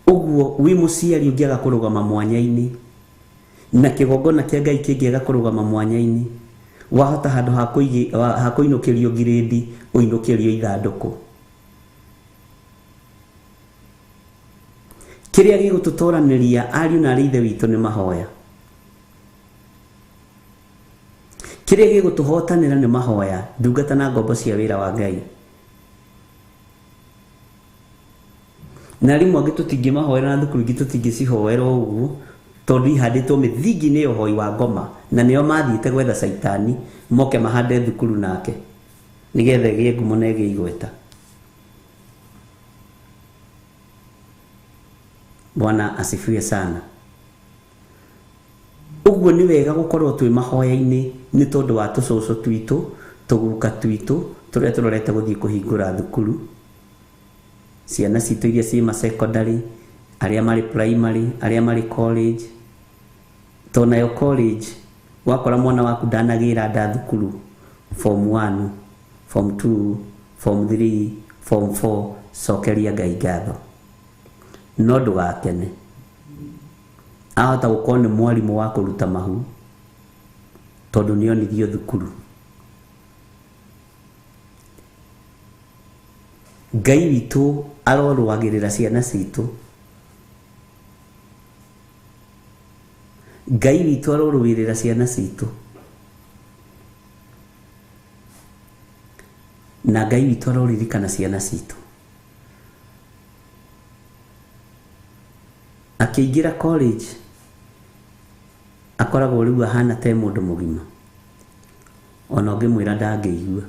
Ũguo wĩ mũciari ũngĩaga kũrũgama mwanya-inĩ, na kĩgongona kĩa Ngai kĩngĩaga kũrũgama mwanya-inĩ, wahota handũ ha kũinũkĩrio ngirĩndi ũinũkĩrio ithandũkũ. Kĩrĩa gĩgũtũtoranĩria ariũ na aarĩ ithe witũ nĩ mahoya. Kĩrĩa gĩgũtũhotanĩra nĩ mahoya, ndungata na ngombo cia wĩra wa Ngai. Na rĩmwe angĩ tũtingĩmahoera na thukuru ingĩ tũtingĩcihoera ũguo, tondũ ihandĩtwo mĩthingi-inĩ ya ũhoi wa ngoma, na nĩo mathiĩte gwetha caitani moke mahande thukuru nake nĩgetha ĩgĩe ngumo na ĩgĩe igweta. Bwana asifiwe sana. Ũguo nĩ wega gũkorwo twĩ mahoya-inĩ nĩ tondũ wa tũcũcũ twitũ, tũguka twitũ tũrĩa tũrorete gũthiĩ kũhingũra thukuru, ciana citũ iria ciĩ ma secondary, arĩa marĩ primary, arĩa marĩ college. To nayo college wakora mwana waku ndanagĩra nda thukuru form 1, form 2, form 3, form 4, cokeria Ngai ngatho. No ndũgakene. Ahota gũkorwo nĩ mwarimũ wa kũruta mahu tondũ nĩonithio thukuru. Ngai witũ arorũagĩrĩra ciana citũ. Ngai witũ arorũĩrĩra ciana citũ. Na Ngai witũ aroririkana ciana citũ. Akĩingĩra college akoragwo rĩu ahana ta mũndũ mũgima, ona ũngĩmwĩra ndangĩigua.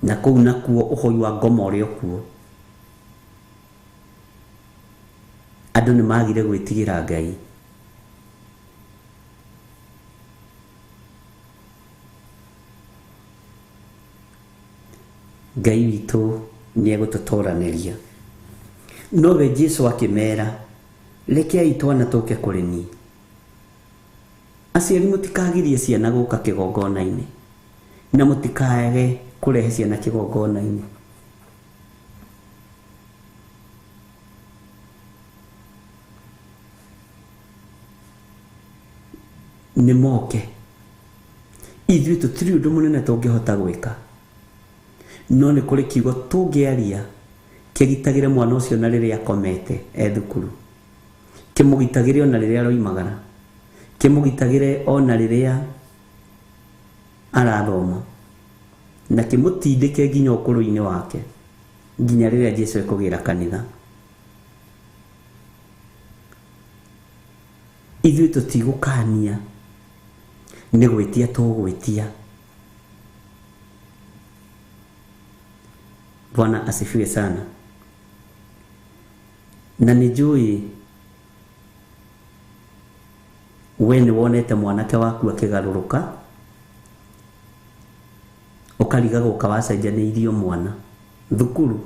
Na kũu nakuo ũhoi wa ngoma ũrĩ okuo, andũ nĩ magire gwĩtigĩra Ngai. Ngai witũ nĩ egũtũtoranĩria. Nowe Jesu akĩmera, rekei twana tũke kũrĩ niĩ. Aciari mũtikagirie ciana gũka kĩgongona-inĩ, na mũtikaage kũrehe ciana kĩgongona-inĩ. Nĩ moke. Ithuĩ tũtirĩ ũndũ mũnene tũngĩhota gwĩka, no nĩ kũrĩ kiugo tũngĩaria kĩgitagĩre mwana ũcio na rĩrĩa akomete e thukuru, kĩmũgitagĩre ona rĩrĩa aroimagara, kĩmũgitagĩre ona rĩrĩa arathoma, na kĩmũtindĩke nginya ũkũrũ-inĩ wake, nginya rĩrĩa Jesu ekũgĩra kanitha. Ithuĩ tũtigũkania, nĩ gwĩtia tũgwĩtia. Bwana asifiwe sana. Na nĩ njũĩ we nĩ wonete mwanake waku akĩgarũrũka, ũkarigagwo ka wacenjanĩirio mwana thukuru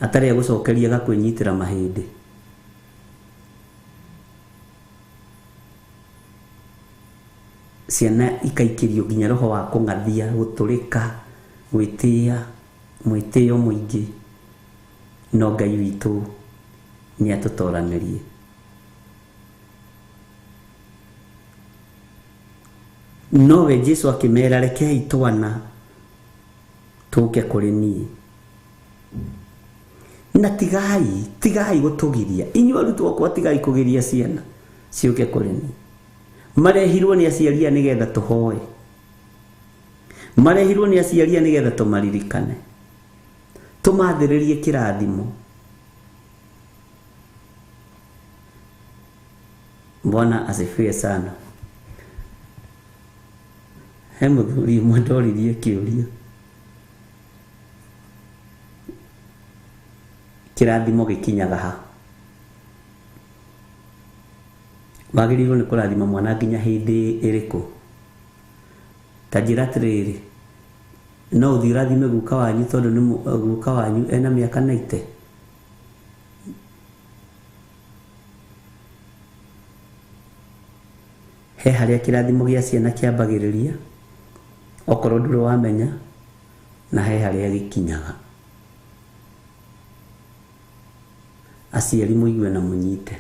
atarĩ agũcokeria gakwĩnyitĩra mahĩndĩ. Ciana ikaikĩrio nginya roho wa kũng'athia, gũtũrĩka, gwĩtĩa, mwĩtĩo mũingĩ. No Ngai witũ nĩ atũtoranĩrie. Nowe Jesu akĩmera, rekei twana tũke kũrĩ niĩ, na tigai gũtũgiria. Inyuĩ arutwo akwa, tigai kũgiria ciana ciũke kũrĩ niĩ. Marehirwo nĩ aciari nĩgetha tũhoe, marehirwo nĩ aciari nĩgetha tũmaririkane, tũmathĩrĩrie kĩrathimo. Bwana asifiwe sana. He mũthuri ũmwe ndoririe kĩũria, kĩrathimo gĩkinyaga ha? Wagĩrĩirwo nĩ kũrathima mwana nginya hĩndĩ ĩrĩkũ? Ta njĩra atĩrĩrĩ, no ũthiĩ ũrathime guka wanyu tondũ nĩ guka wanyu ena mĩaka 90? He harĩa kĩrathimo gĩa ciana kĩambagĩrĩria, okorwo ndũrĩ wamenya, na he harĩa gĩkinyaga. Aciari mũigue na mũnyite.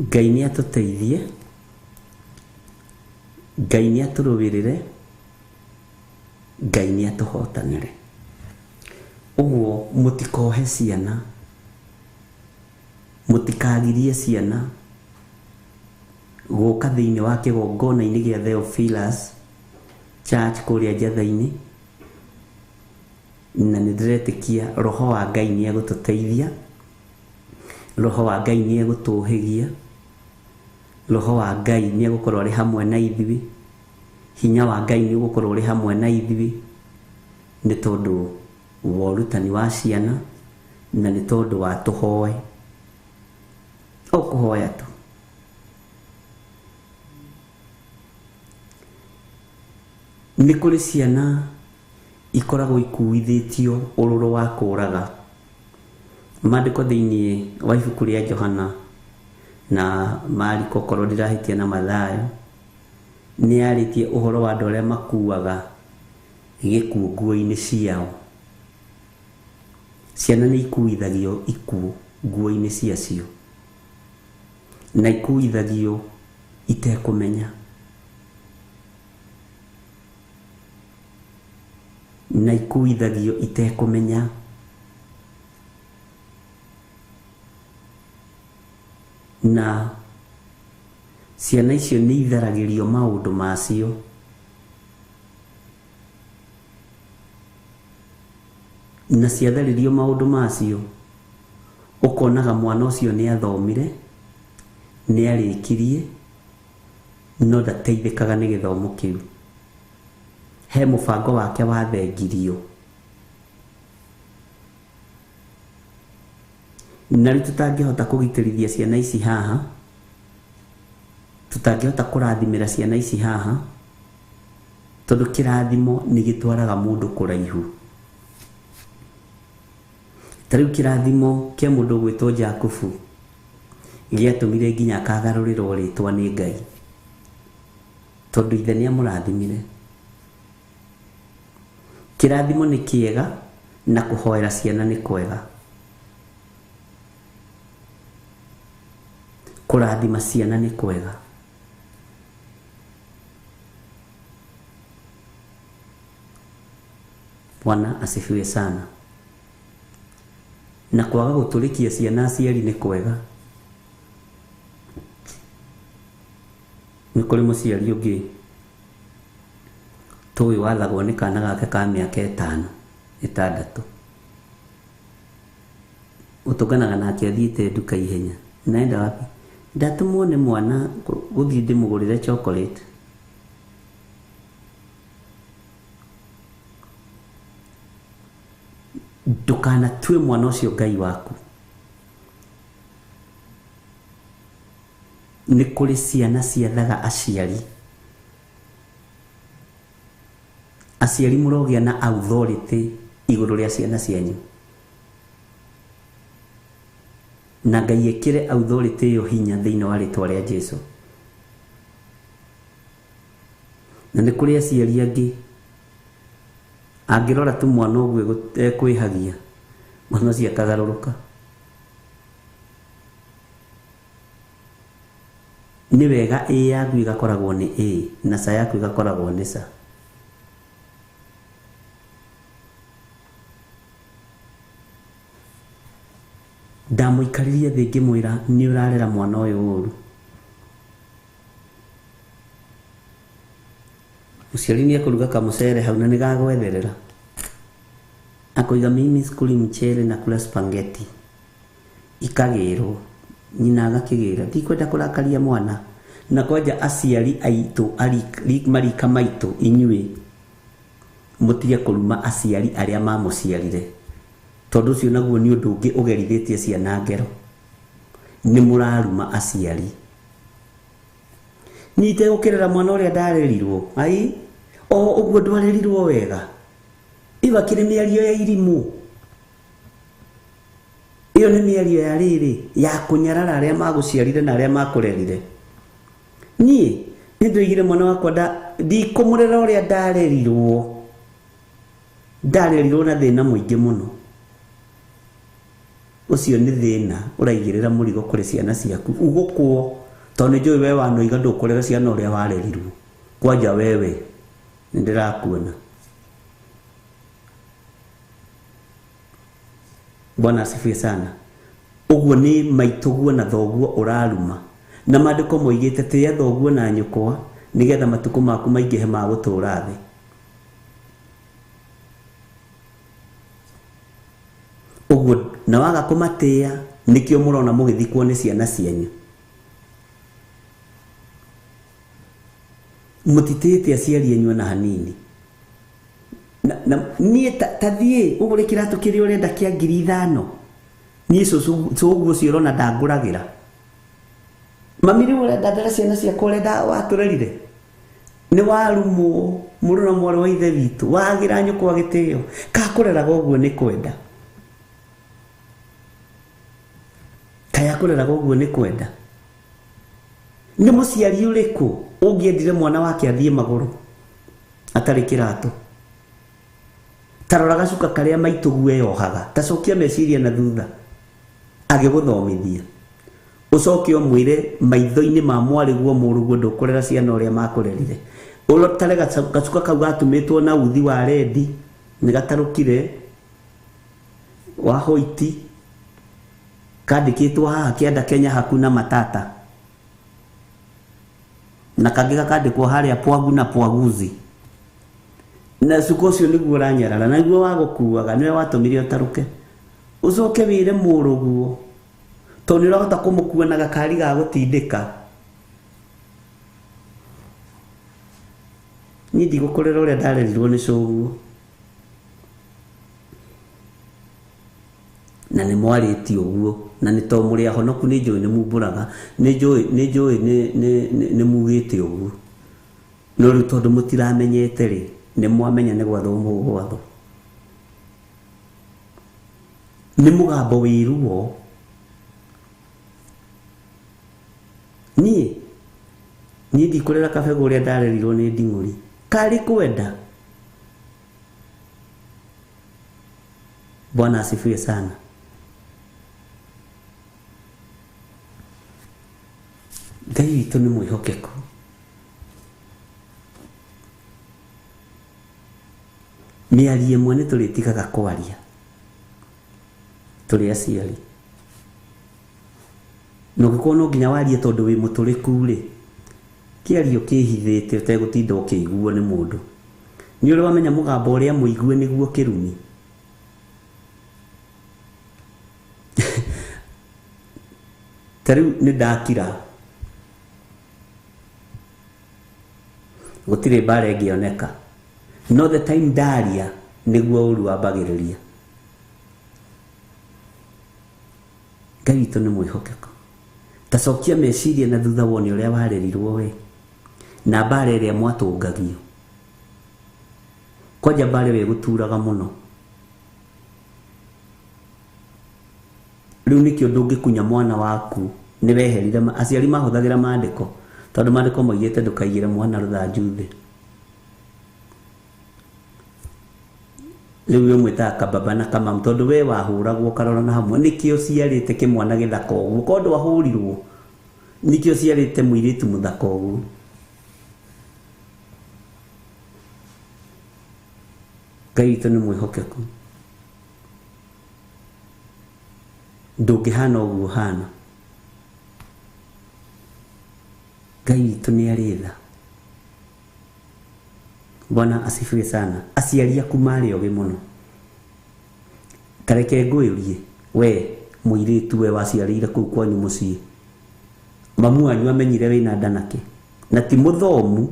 Ngai nĩ atũteithie, Ngai nĩ atũrũĩrĩre, Ngai nĩ atũhotanĩre. Ũguo mũtikohe ciana, mũtikagirie ciana gũka thĩinĩ wa kĩgongona-inĩ gĩa Theophilus Church kũrĩa Njatha-inĩ, na nĩ ndĩretĩkia roho wa Ngai nĩ egũtũteithia, roho wa Ngai nĩ egũtũhĩgia, roho wa Ngai nĩ egũkorwo arĩ hamwe na ithuĩ, hinya wa Ngai nĩ ũgũkorwo ũrĩ hamwe na ithuĩ, nĩ tondũ wa ũrutani wa ciana, na nĩ tondũ wa tũhoe. O kũhoya tu. Nĩ kũrĩ ciana ikoragwo ikuithĩtio ũrũrũ wa kũraga. Maandĩko thĩinĩ wa ibuku rĩa Johana na Mariko, korwo ndĩrahĩtia, na Mathayo, nĩ yarĩtie ũhoro wa andũ arĩa makuaga gĩkuũ nguo-inĩ ciao. Ciana nĩ ikuithagio ikuũ nguo-inĩ ciacio, na ikuithagio itekũmenya, na ikuithagio itekũmenya. Na ciana icio nĩ itharagĩrio maũndũ macio, na ciatharĩrio maũndũ macio, ũkonaga mwana ũcio nĩ athomire, nĩ arĩkirie, no ndateithĩkaga nĩ gĩthomo kĩu. He mũbango wake wathengirio. Na rĩu tũtangĩhota kũgitĩrithia ciana ici haha, tũtangĩhota kũrathimĩra ciana ici haha, tondũ kĩrathimo nĩ gĩtwaraga mũndũ kũraihu. Ta rĩu kĩrathimo kĩa mũndũ ũgwĩtwo Jakubu gĩatũmire nginya akagarũrĩrwo rĩtwa nĩ Ngai, tondũ ithe nĩ amũrathimire. Kĩrathimo nĩ kĩega, na kũhoera ciana nĩ kwega. Kũrathima ciana nĩ kwega. Bwana asifiwe sana. Na kwaga gũtũrĩkia ciana aciari nĩ kwega. Nĩ kũrĩ mũciari ũngĩ tũĩ wathagwo nĩ kana gake ka mĩaka 5 6, ũtũnganaga nake athiĩte nduka ihenya. Naenda wapi? Ndatũmwo nĩ mwana gũthiĩ ndĩmũgũrĩre chocolate. Ndũkanatue mwana ũcio Ngai waku. Nĩ kũrĩ ciana ciathaga aciari. Aciari mũrogĩa na authority igũrũ rĩa ciana cianyu. Na Ngai ekĩre authority ĩyo hinya thĩinĩ wa rĩtwa rĩa Jesu. Na nĩ kũrĩ aciari angĩ angĩrora tu mwana ũguo ekwĩhagia, mwana ũcio akagarũrũka. Nĩ wega ĩ yaku ĩgakoragwo nĩ ĩ na ca yaku ĩgakoragwo nĩ ca. Ndamũikaririe thĩ ngĩmwĩra nĩ ũrarera mwana ũyũ ũru. Mũciari nĩ ekũruga kamũcere hau na nĩgagwetherera. Akoiga mimi sikuli mchele na kula spaghetti. Ikagĩrwo nyina agakĩgĩra ndikwenda kũrakaria mwana. Na kwanja aciari aitũ marika maitũ inyuĩ mũtige kũruma aciari arĩa mamũciarire, tondũ ũcio naguo nĩ ũndũ ũngĩ ũgerithĩtie ciana ngero. Nĩ mũraruma aciari. Nyite gũkĩrera mwana ũrĩa ndarerirwo ai o ũguo ndwarerirwo wega. Iwa kĩrĩ mĩario ya irimũ. Iyo nĩ mĩario ya rĩrĩ ya kũnyarara arĩa magũciarire na arĩa makũrerire. Niĩ nĩ ndoigire mwana wakwa ndikũmũrera ũrĩa ndarerirwo. Ndarerirwo na thĩna mũingĩ mũno. Ũcio nĩ thĩna ũraigĩrĩra mũrigo kũrĩ ciana ciaku ũgũkwo, tondũ nĩ njũĩ we wanoiga ndũkũrera ciana ũrĩa warerirwo. Kwanja wewe nĩ ndĩrakuona. Bwana asifiwe sana. Ũguo nĩ maitũguo na thoguo ũraruma. Na maandĩko moigĩte tĩĩa thoguo na nyũkwa nĩgetha matukũ maku maingĩhe ma gũtũũra thĩ. Ũguo na waga kũmatĩĩa nĩkĩo mũrona mũgĩthikwo nĩ ciana cianyu. Mũtitĩĩte aciari anyu ona hanini. Na niĩ ta thiĩ ũgũre kĩratũ kĩrĩa ũrenda kĩa 5,000. Niĩ cũcũ ũcio ũrona ndangũragĩra. Mami rĩu ũrenda ndera ciana ciakwa ũrenda watũrerire. Nĩ warumwo mũrũ na mwarĩ wa ithe witũ, wagĩra nyũkwa gĩtĩo. Kakũreraga ũguo nĩ kwenda. Kaya kũreraga ũguo nĩ kwenda. Nĩ mũciari ũrĩkũ ũngĩendire mwana wake athiĩ magũrũ atarĩ kĩratũ? Tarora gacuka karĩa maitũguo eyohaga, ta cokia meciria na thutha agĩgũthomithia. Ũcoke ũmwĩre maitho-inĩ ma mwarĩguo mũrũguo ndũkũrera ciana ũrĩa makũrerire. Ũrotare gacuka kau gatumĩtwo na uthi wa rendi nĩ gatarũkire wa hoiti kandĩkĩtwo haha kĩanda Kenya hakuna matata, na kangĩ gakandĩkwo harĩa pwagu na pwaguzi. Na cuka ũcio nĩguo ũranyarara na nĩguo wagũkuaga, nĩwe watũmire ũtarũke. Ũcoke wĩre mũrũguo tondũ nĩ ũrahota kũmũkua na gakari ga gũtindĩka. Niĩ ndigũkũrera ũrĩa ndarerirwo nĩ cũguo. Na nĩ mwarĩtie ũguo, na nĩ to mũrĩ ahonoku nĩ njũĩ nĩ mumbũraga, nĩ njũĩ nĩ mugĩte ũguo. No rĩu tondũ mũtiramenyete rĩ, nĩ mwamenya nĩ gwathwo mũgwathwo. Nĩ mũgambo wĩ ruo. Niĩ ndikũrera kabegũ ũrĩa ndarerirwo nĩ nding'ũri. Karĩ kwenda. Bwana asifiwe sana. Ngai witũ nĩ mwĩhokeku. Mĩario ĩmwe nĩ tũrĩtigaga kwaria tũrĩ aciari. Na ũngĩkorwo no nginya warie tondũ wĩ mũtũrĩku rĩ, kĩario kĩhithĩte ũtegũtinda ũkĩiguo nĩ mũndũ. Nĩ ũrĩ wamenya mũgambo ũrĩa mũigue nĩguo kĩrumi. Ta rĩu nĩ ndakira. Gũtirĩ mbara ĩngĩoneka. No the time ndaria nĩguo ũru wambagĩrĩria. Ngai witũ nĩ mwĩhokeku. Ta cokia meciria na thutha wone ũrĩa warerirwo we na mbara ĩrĩa mwatũngagio. Kwanja mbara ĩyo ĩgũturaga mũno. Rĩu nĩkĩo ndũngĩkunya mwana waku nĩ weherire aciari mahũthagĩra maandĩko tondũ maandĩko moigĩte ndũkaigĩre mwana rũthanju thĩ. Rĩu we mwĩtaga kababa na kamamu tondũ we wahũragwo ũkarora na hamwe nĩkĩo ciarĩte kĩmwana gĩthaka ũguo korwo ndwahũrirwo nĩkĩo ciarĩte mũirĩtu mũthaka ũguo. Ngai witũ nĩ mwĩhokeku ndũngĩhana ũguo ũhana. Ngai witũ nĩ arĩ tha. Bwana asifiwe sana. Aciari aku marĩ ogĩ mũno. Tareke ngũyũrie we mũirĩtu we waciarĩire kũu kwanyu mũciĩ mamu wanyu amenyire wĩna nda nake na ti mũthomu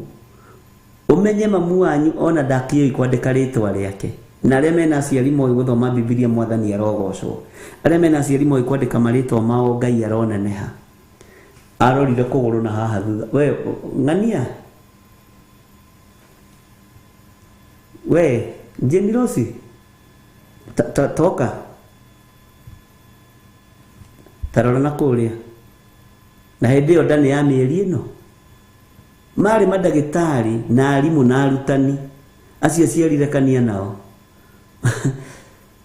ũmenye mamu wanyu ona ndakĩũĩ kwandĩka rĩtwa rĩake na arĩa mena aciari moĩ gũthoma Bibilia mwathani arogocwo arĩa mena aciari moĩ kwandĩka marĩtwa mao Ngai aroneneha arorire kũgũrũ na haha thutha we ng'ania we Jenny Rossi toka tarora na kũrĩa na hĩndĩ ĩyo nda nĩ ya mĩeri ĩno marĩ mandagĩtarĩ na arimũ na arutani acio aciarire kania nao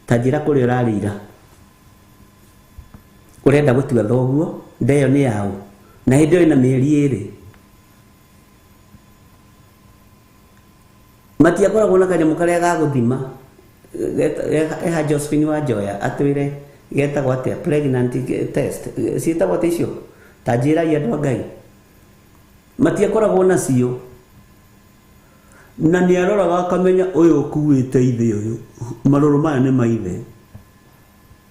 ta njĩra kũrĩa ũrarĩira ũrenda gũtua thoguo nda ĩyo nĩ yaũ na hĩndĩ ĩyo ĩna mĩeri ĩrĩ matiakoragwo na kanyamũ karĩa ga gũthima eha Josephine wa Njoya atwĩre getagwo atĩa pregnant test ciĩtagwo atĩa icio ta njĩrai andũ a Ngai matiakoragwo nacio na nĩ aroraga akamenya ũyũ ũkuĩte ithe ũyũ marũrũ maya nĩ maithe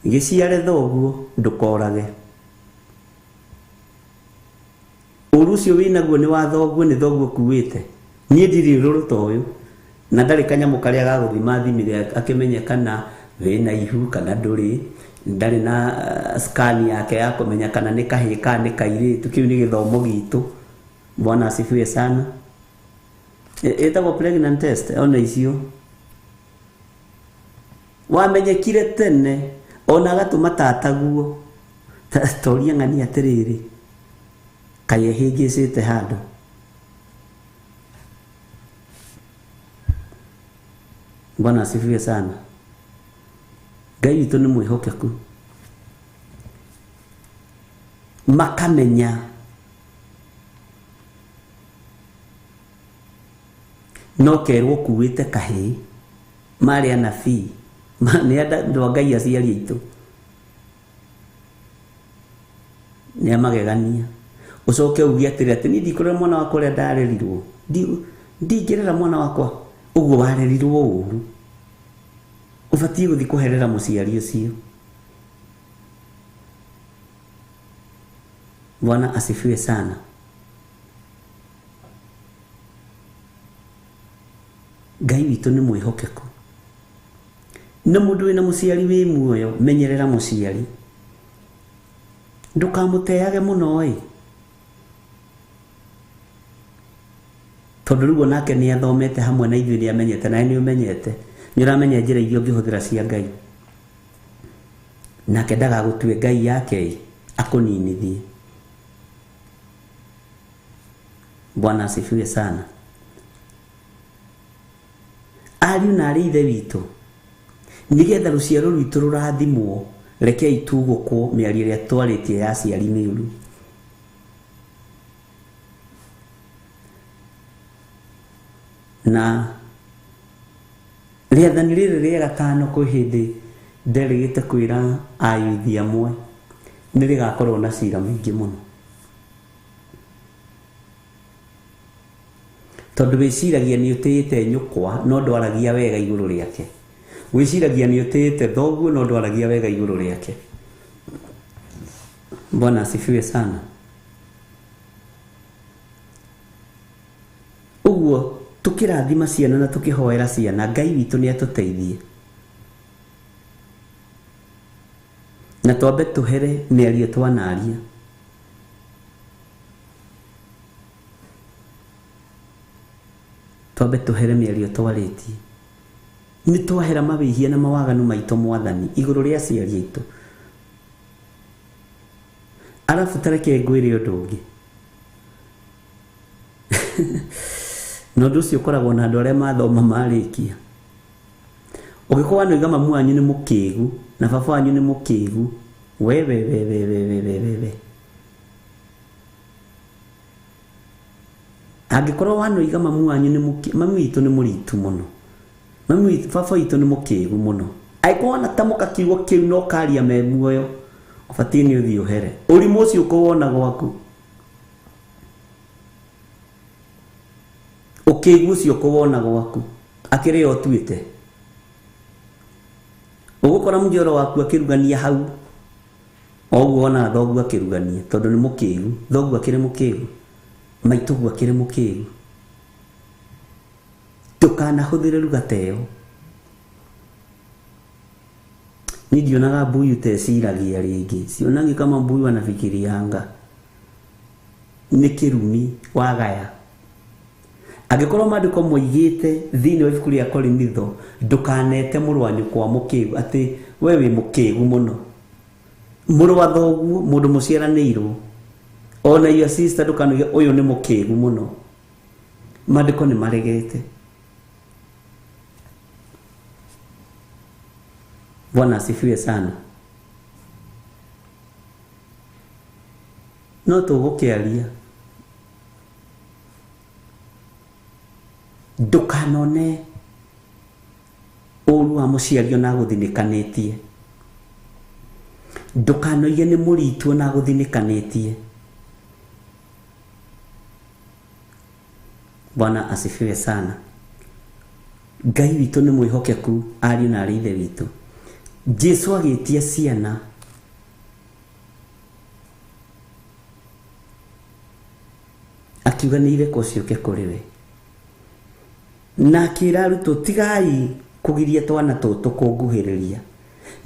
gĩciare thoguo ndũkorage ũru ũcio wĩnaguo nĩ wa thoguo nĩ thoguo ũkuĩte niĩ ndirĩ ũrũrũ ta ũyũ na ndarĩ kanyamũ karĩa ga gũthima thimire akĩmenye kana wĩna ihu kana ndũrĩ ndarĩ na scan yake ya kũmenya kana nĩ kahĩĩ kana nĩ kairĩtu kĩu nĩ gĩthomo gitũ. Bwana asifiwe sana. Ĩtagwo pregnant test ona icio wamenyekire tene ona agatũma tataguo toria ng'ania atĩrĩrĩ kaĩ ehĩngĩcĩte handũ. Bwana asifiwe sana. Ngai witũ nĩ mwĩhokeku makamenya no kerwo kuĩte kahĩĩ marĩ anabii nĩ andũ a Ngai aciari aitũ nĩ amagegania ũcoke uge atĩrĩ atĩ niĩ ndikũrera mwana wakwa ũrĩa ndarerirwo ndingĩrera mwana wakwa ũguo warerirwo ũru ũbatiĩ gũthiĩ kũherera mũciari ũcio. Bwana asifiwe sana. Ngai witũ nĩ mwĩhokeku na mũndũ wĩna mũciari wĩ muoyo menyerera mũciari ndũkamũteage mũno ĩ tondũ rĩu onake nĩ athomete hamwe na ithuĩ nĩ amenyete nawe nĩ ũmenyete nĩ ũramenya njĩra iria ũngĩhũthĩra cia Ngai nake ndagagũtue Ngai yake akũninithie. Bwana asifiwe sana. Ariũ na arĩ ithe witũ nĩgetha rũciaro rwitũ rũrathimwo rekei tugũkwo mĩario ĩrĩa twarĩtie ya aciari mĩũru. Na rĩathani rĩrĩ rĩa gatano kwĩ hĩndĩ nderĩgĩte kwĩra ayuthi amwe nĩ rĩgakorwo na cira mũingĩ mũno tondũ wĩciragia nĩ ũtĩĩte nyũkwa no ndwaragia wega igũrũ rĩake wĩciragia nĩ ũtĩĩte thoguo no ndwaragia wega igũrũ rĩake. Bwana asifiwe sana. Ũguo tukĩrathima ciana na tukĩhoera ciana Ngai witũ nĩ atũteithie na twambe tũhere mĩario twanaria. Twambe tũhere mĩario twarĩtie nĩ twahera mawĩhia na mawaganu maitũ mwathani igũrũ rĩa aciari aitũ Arabu tareke ngwĩre ũndũ ũngĩ. Na ũndũ ũcio ũkoragwo na andũ arĩa mathoma marĩkia. Ũngĩkorwo wanoiga mamu wanyu nĩ mũkĩgu na baba wanyu nĩ mũkĩgu, we we we we we we we we we. Angĩkorwo wanoiga mamu wanyu nĩ mũkĩgu, mamu witũ nĩ mũritu mũno, mamu witũ baba witũ nĩ mũkĩgu mũno, angĩkorwo wanatamũka kiugo kĩu no karia me muoyo, ũbatiĩ nĩ ũthiĩ ũhere. Ũrimũ ũcio ũkũwona gwaku, ũkĩgu ũcio ũkũwona gwaku, akĩrĩa ũtuĩte. Ũgũkora mũnjoro waku akĩrugania hau, o ũguo wonaga thoguo akĩrugania, tondũ nĩ mũkĩgu, thoguo akĩrĩ mũkĩgu, maitũguo akĩrĩ mũkĩgu. Ndũkanahũthĩre ruga ta ĩyo. Niĩ ndionaga mbuyu ta ĩciragia rĩngĩ, sionangi kama mbuyu anafikirianga. Nĩ kĩrumi wagaya. Angĩkorwo maandĩko moigĩte thĩinĩ wa ibuku rĩa Korinitho, ndũkanete mũrũ wa nyũkwa mũkĩgu, atĩ we wĩ mũkĩgu mũno. Mũrũ wa thoguo, mũndũ mũciaranĩirwo, ona your sister ndũkanoige ũyũ nĩ mũkĩgu mũno. Maandĩko nĩ maregete. Bwana asifiwe sana. No tũgũkĩaria. Ndũkanone ũru wa mũciari ona agũthinĩkanĩtie. Ndũkanoige nĩ mũritũ ona agũthinĩkanĩtie. Bwana asifiwe sana. Ngai witũ nĩ mwĩhokeku, ariũ na aarĩ ithe witũ. Jesu agĩtia ciana akiuga nĩ irekwo ciũke kũrĩ we, na akĩra arutwo tigai kũgiria twana tũtũ kũnguhĩrĩria,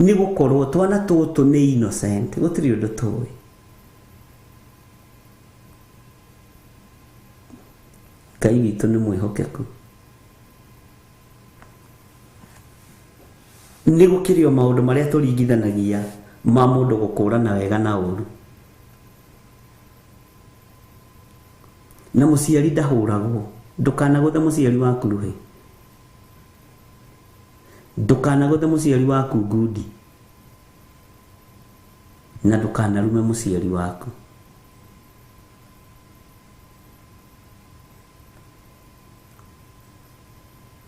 nĩ gũkorwo twana tũtũ nĩ innocent, gũtirĩ ũndũ tũĩ. Ngai witũ nĩ mwĩhokeku. Nĩ gũkĩrĩ o maũndũ marĩa tũringithanagia ma mũndũ gũkũrana wega na ũru. Na mũciari ndahũragwo. Ndũkanagũthe mũciari waku rũhĩ, ndũkanagũthe mũciari waku ngundi, na ndũkanarume mũciari waku.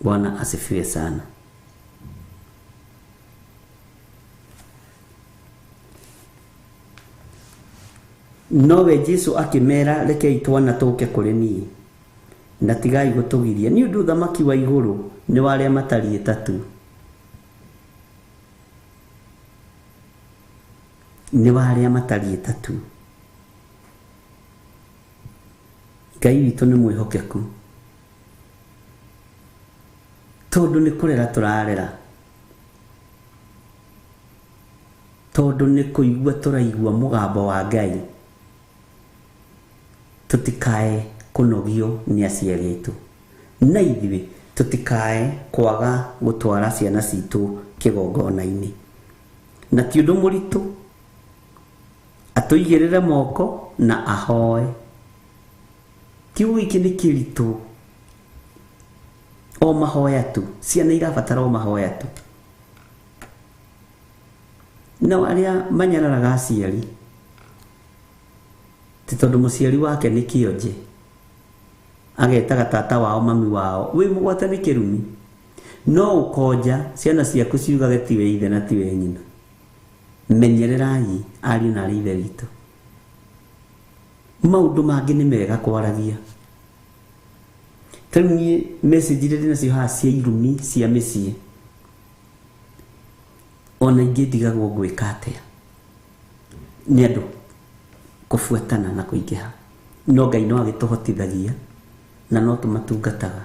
Bwana asifiwe sana. Nowe Jesu akĩmera, rekei twana tũke kũrĩ niĩ, na tigai gũtũgiria, nĩ ũndũ ũthamaki wa igũrũ nĩ wa arĩa matariĩ ta tu. Nĩ wa arĩa matariĩ ta tu. Ngai witũ nĩ mwĩhokeku, tondũ nĩ kũrera tũrarera, tondũ nĩ kũigua tũraigua mũgambo wa Ngai. Tũtikae kũnogio nĩ aciari aitũ, na ithuĩ tũtikae kwaga gũtwara ciana citũ kĩgongona-inĩ. Na ti ũndũ mũritũ, atũigĩrĩre moko na ahoe. Kiugo gĩkĩ nĩ kĩritũ, o mahoya tu, ciana irabatara o mahoya tu. Nao arĩa manyararaga aciari, ti tondũ mũciari wake nĩ kĩonje, agetaga tata wao mami wao, wĩ mũgwate nĩ kĩrumi. No ũkonja ciana ciaku ciugage tiwe ithe na tiwe nyina. Menyererai ariũ na aarĩ ithe witũ. Maũndũ mangĩ nĩ mega kwaragia. Ta rĩu niĩ message iria ndĩnacio haha cia irumi cia mĩciĩ, ona ingĩ ndigagwo ngwĩka atĩa nĩ andũ kũbuatana na kũingĩha, no Ngai no agĩtũhotithagia na no tũmatungataga.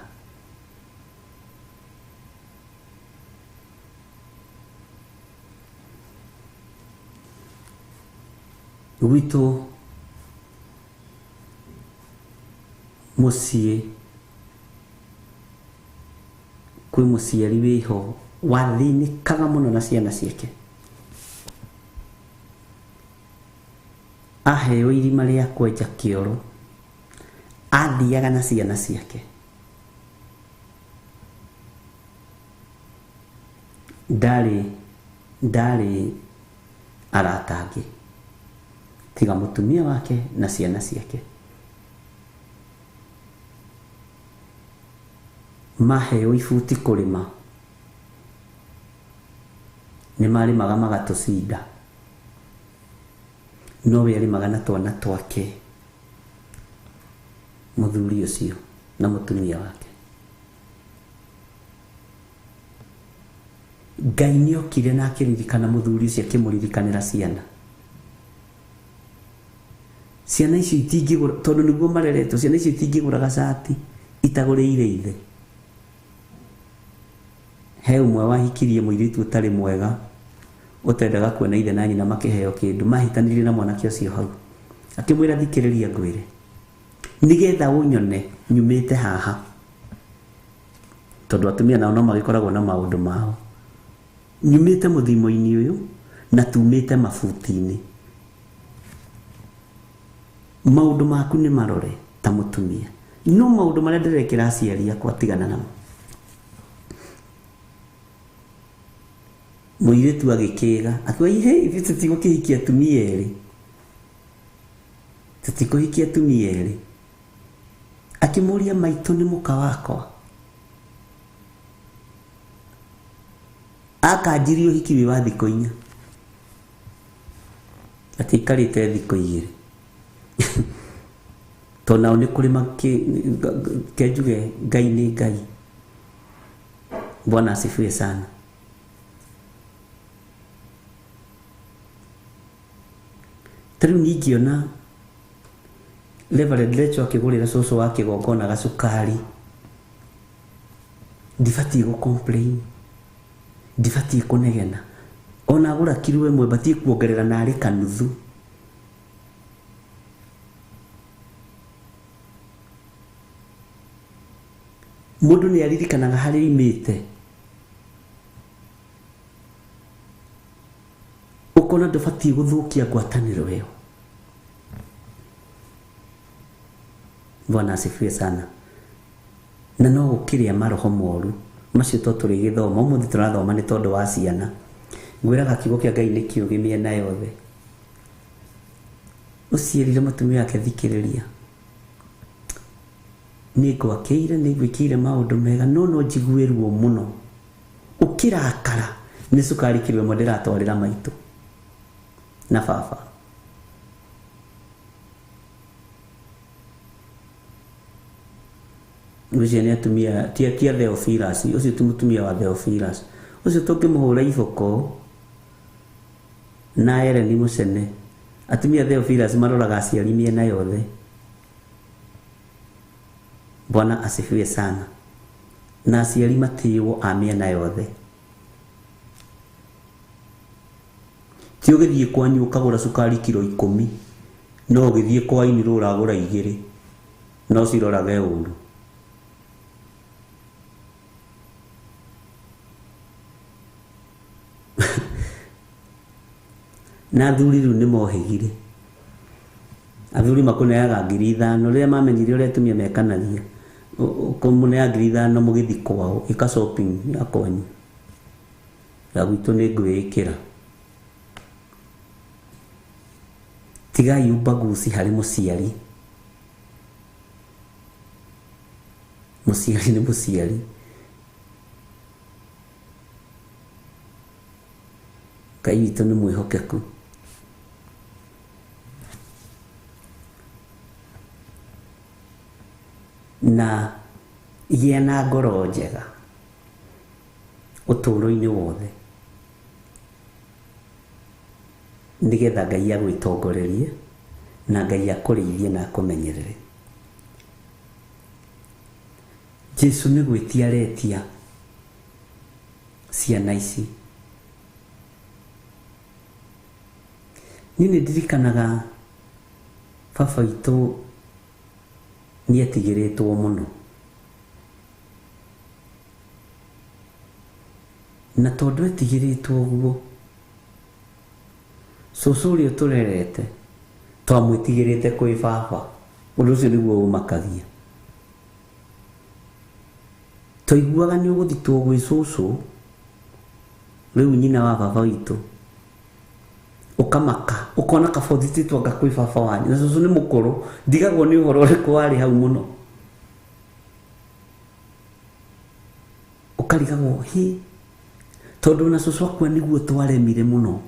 Gwitũ mũciĩ kwĩ mũciari wĩho wathĩnĩkaga mũno na ciana ciake. Aheo irima rĩa kwenja kĩoro, athiaga na ciana ciake. Ndarĩ arata angĩ tiga mũtumia wake na ciana ciake. Maheo ibuti kũrĩma, nĩ marĩmaga magatũcinda, no we arĩmaga na twana twake, mũthuri ũcio na mũtumia wake. Ngai nĩokire na akĩririkana mũthuri ũcio, akĩmũririkanĩra ciana. Ciana icio itingĩgũra, tondũ nĩguo mareretwo, ciana icio itingĩgũra gacati itagũrĩire ithe. He ũmwe wahikirie mũirĩtu ũtarĩ mwega, ũtendaga kuona ithe na nyina makĩheo kĩndũ, mahĩtanirie na mwanake ũcio hau. Akĩmwĩra, thikĩrĩria ngwĩre, nĩgetha ũnyone nyumĩte haha, tondũ atumia nao no magĩkoragwo na maũndũ mao. Nyumĩte mũthimo-inĩ ũyũ na tumĩte mabuti-inĩ, maũndũ maku nĩ marore ta mũtumia, no maũndũ marĩa ndĩrekĩra aciari akwa tigana namo. Mũirĩtu agĩkĩga, akiuga, ihe, ithuĩ tũtigũkĩhikia atumia erĩ, tũtikũhikia atumia erĩ. Akĩmũria, maitũ nĩ mũka wakwa, akanjirie ũhiki wĩ wa thikũ 4, atiikarĩte thikũ 2. Tondũ nao nĩ kũrĩ kenjuge Ngai nĩ Ngai. Bwana asifiwe sana. Ta rĩu niĩ ingĩona Reverend Lecho akĩgũrĩra cũcũ wa kĩgongona gacukari, ndibatiĩ gũ complain, ndibatiĩ kũnegena. Ona agũra kiro ĩmwe batiĩ kuongerera narĩ kanuthu. Mũndũ nĩ aririkanaga harĩa oimĩte, ũkona ndũbatiĩ gũthũkia ngwatanĩro ĩyo. Bwana asifiwe sana. Na no gũkĩrĩa maroho moru macio to tũrĩgĩthoma ũmũthĩ, tũrathoma nĩ tondũ wa ciana. Ngwĩraga kiugo kĩa Ngai nĩ kĩũgĩ mĩena yothe. Ũciĩrire mũtumia wake, thikĩrĩria, nĩ ngwakĩire, nĩ ngwĩkĩire maũndũ mega, no no njigue ruo mũno ũkĩrakara nĩ cukari kiro ĩmwe ndĩratwarĩra maitũ na baba. Ũcio nĩ atumia ti a Theophilus, ũcio ti mũtumia wa Theophilus, ũcio tũngĩmũhũra iboko na ere nĩ mũcene. Atumia Theophilus maroraga aciari mĩena yothe. Bwana asifiwe sana. Na aciari matĩĩwo a mĩena yothe. Ti ũgĩthiĩ kwanyu ũkagũra cukari kiro 10, no ũgĩthiĩ kwa inirũ ũragũra 2, no cirorage ũru. Na athuri rĩu nĩ mohĩgire. Athuri makũneaga 5,000 rĩrĩa mamenyire ũrĩa atumia mekanagia, ũkũmũnea 5,000 mũgĩthiĩ kwao, ĩka shopping ya kwanyu, ya gwitũ nĩ ngwĩĩkĩra. Tigai ubaguzi harĩ mũciari. Mũciari nĩ mũciari. Ngai witũ nĩ mwĩhokeku. Na gĩa na ngoro njega ũtũũro-inĩ wothe, nĩgetha Ngai agwĩtongorerie na Ngai akũrĩithie na akũmenyerere. Jesu nĩ gwĩtia aretia ciana ici. Niĩ nĩ ndirikanaga baba witũ nĩ etigĩrĩtwo mũno, na tondũ etigĩrĩtwo ũguo, cũcũ ũrĩa ũtũrerete Twamwĩtigĩrĩte kwĩ baba. Ũndũ ũcio nĩguo ũmakagia. Twaiguaga nĩ ũgũthitwo gwĩ cũcũ, rĩu nyina wa baba witũ. Ũkamaka, ũkona kaba ũthitĩtwo anga kwĩ baba wanyu. Na cũcũ nĩ mũkũrũ, ndigagwo nĩ ũhoro ũrĩkũ warĩ hau mũno. Ũkarigagwo, hĩ, tondũ na cũcũ akua nĩguo twaremire mũno.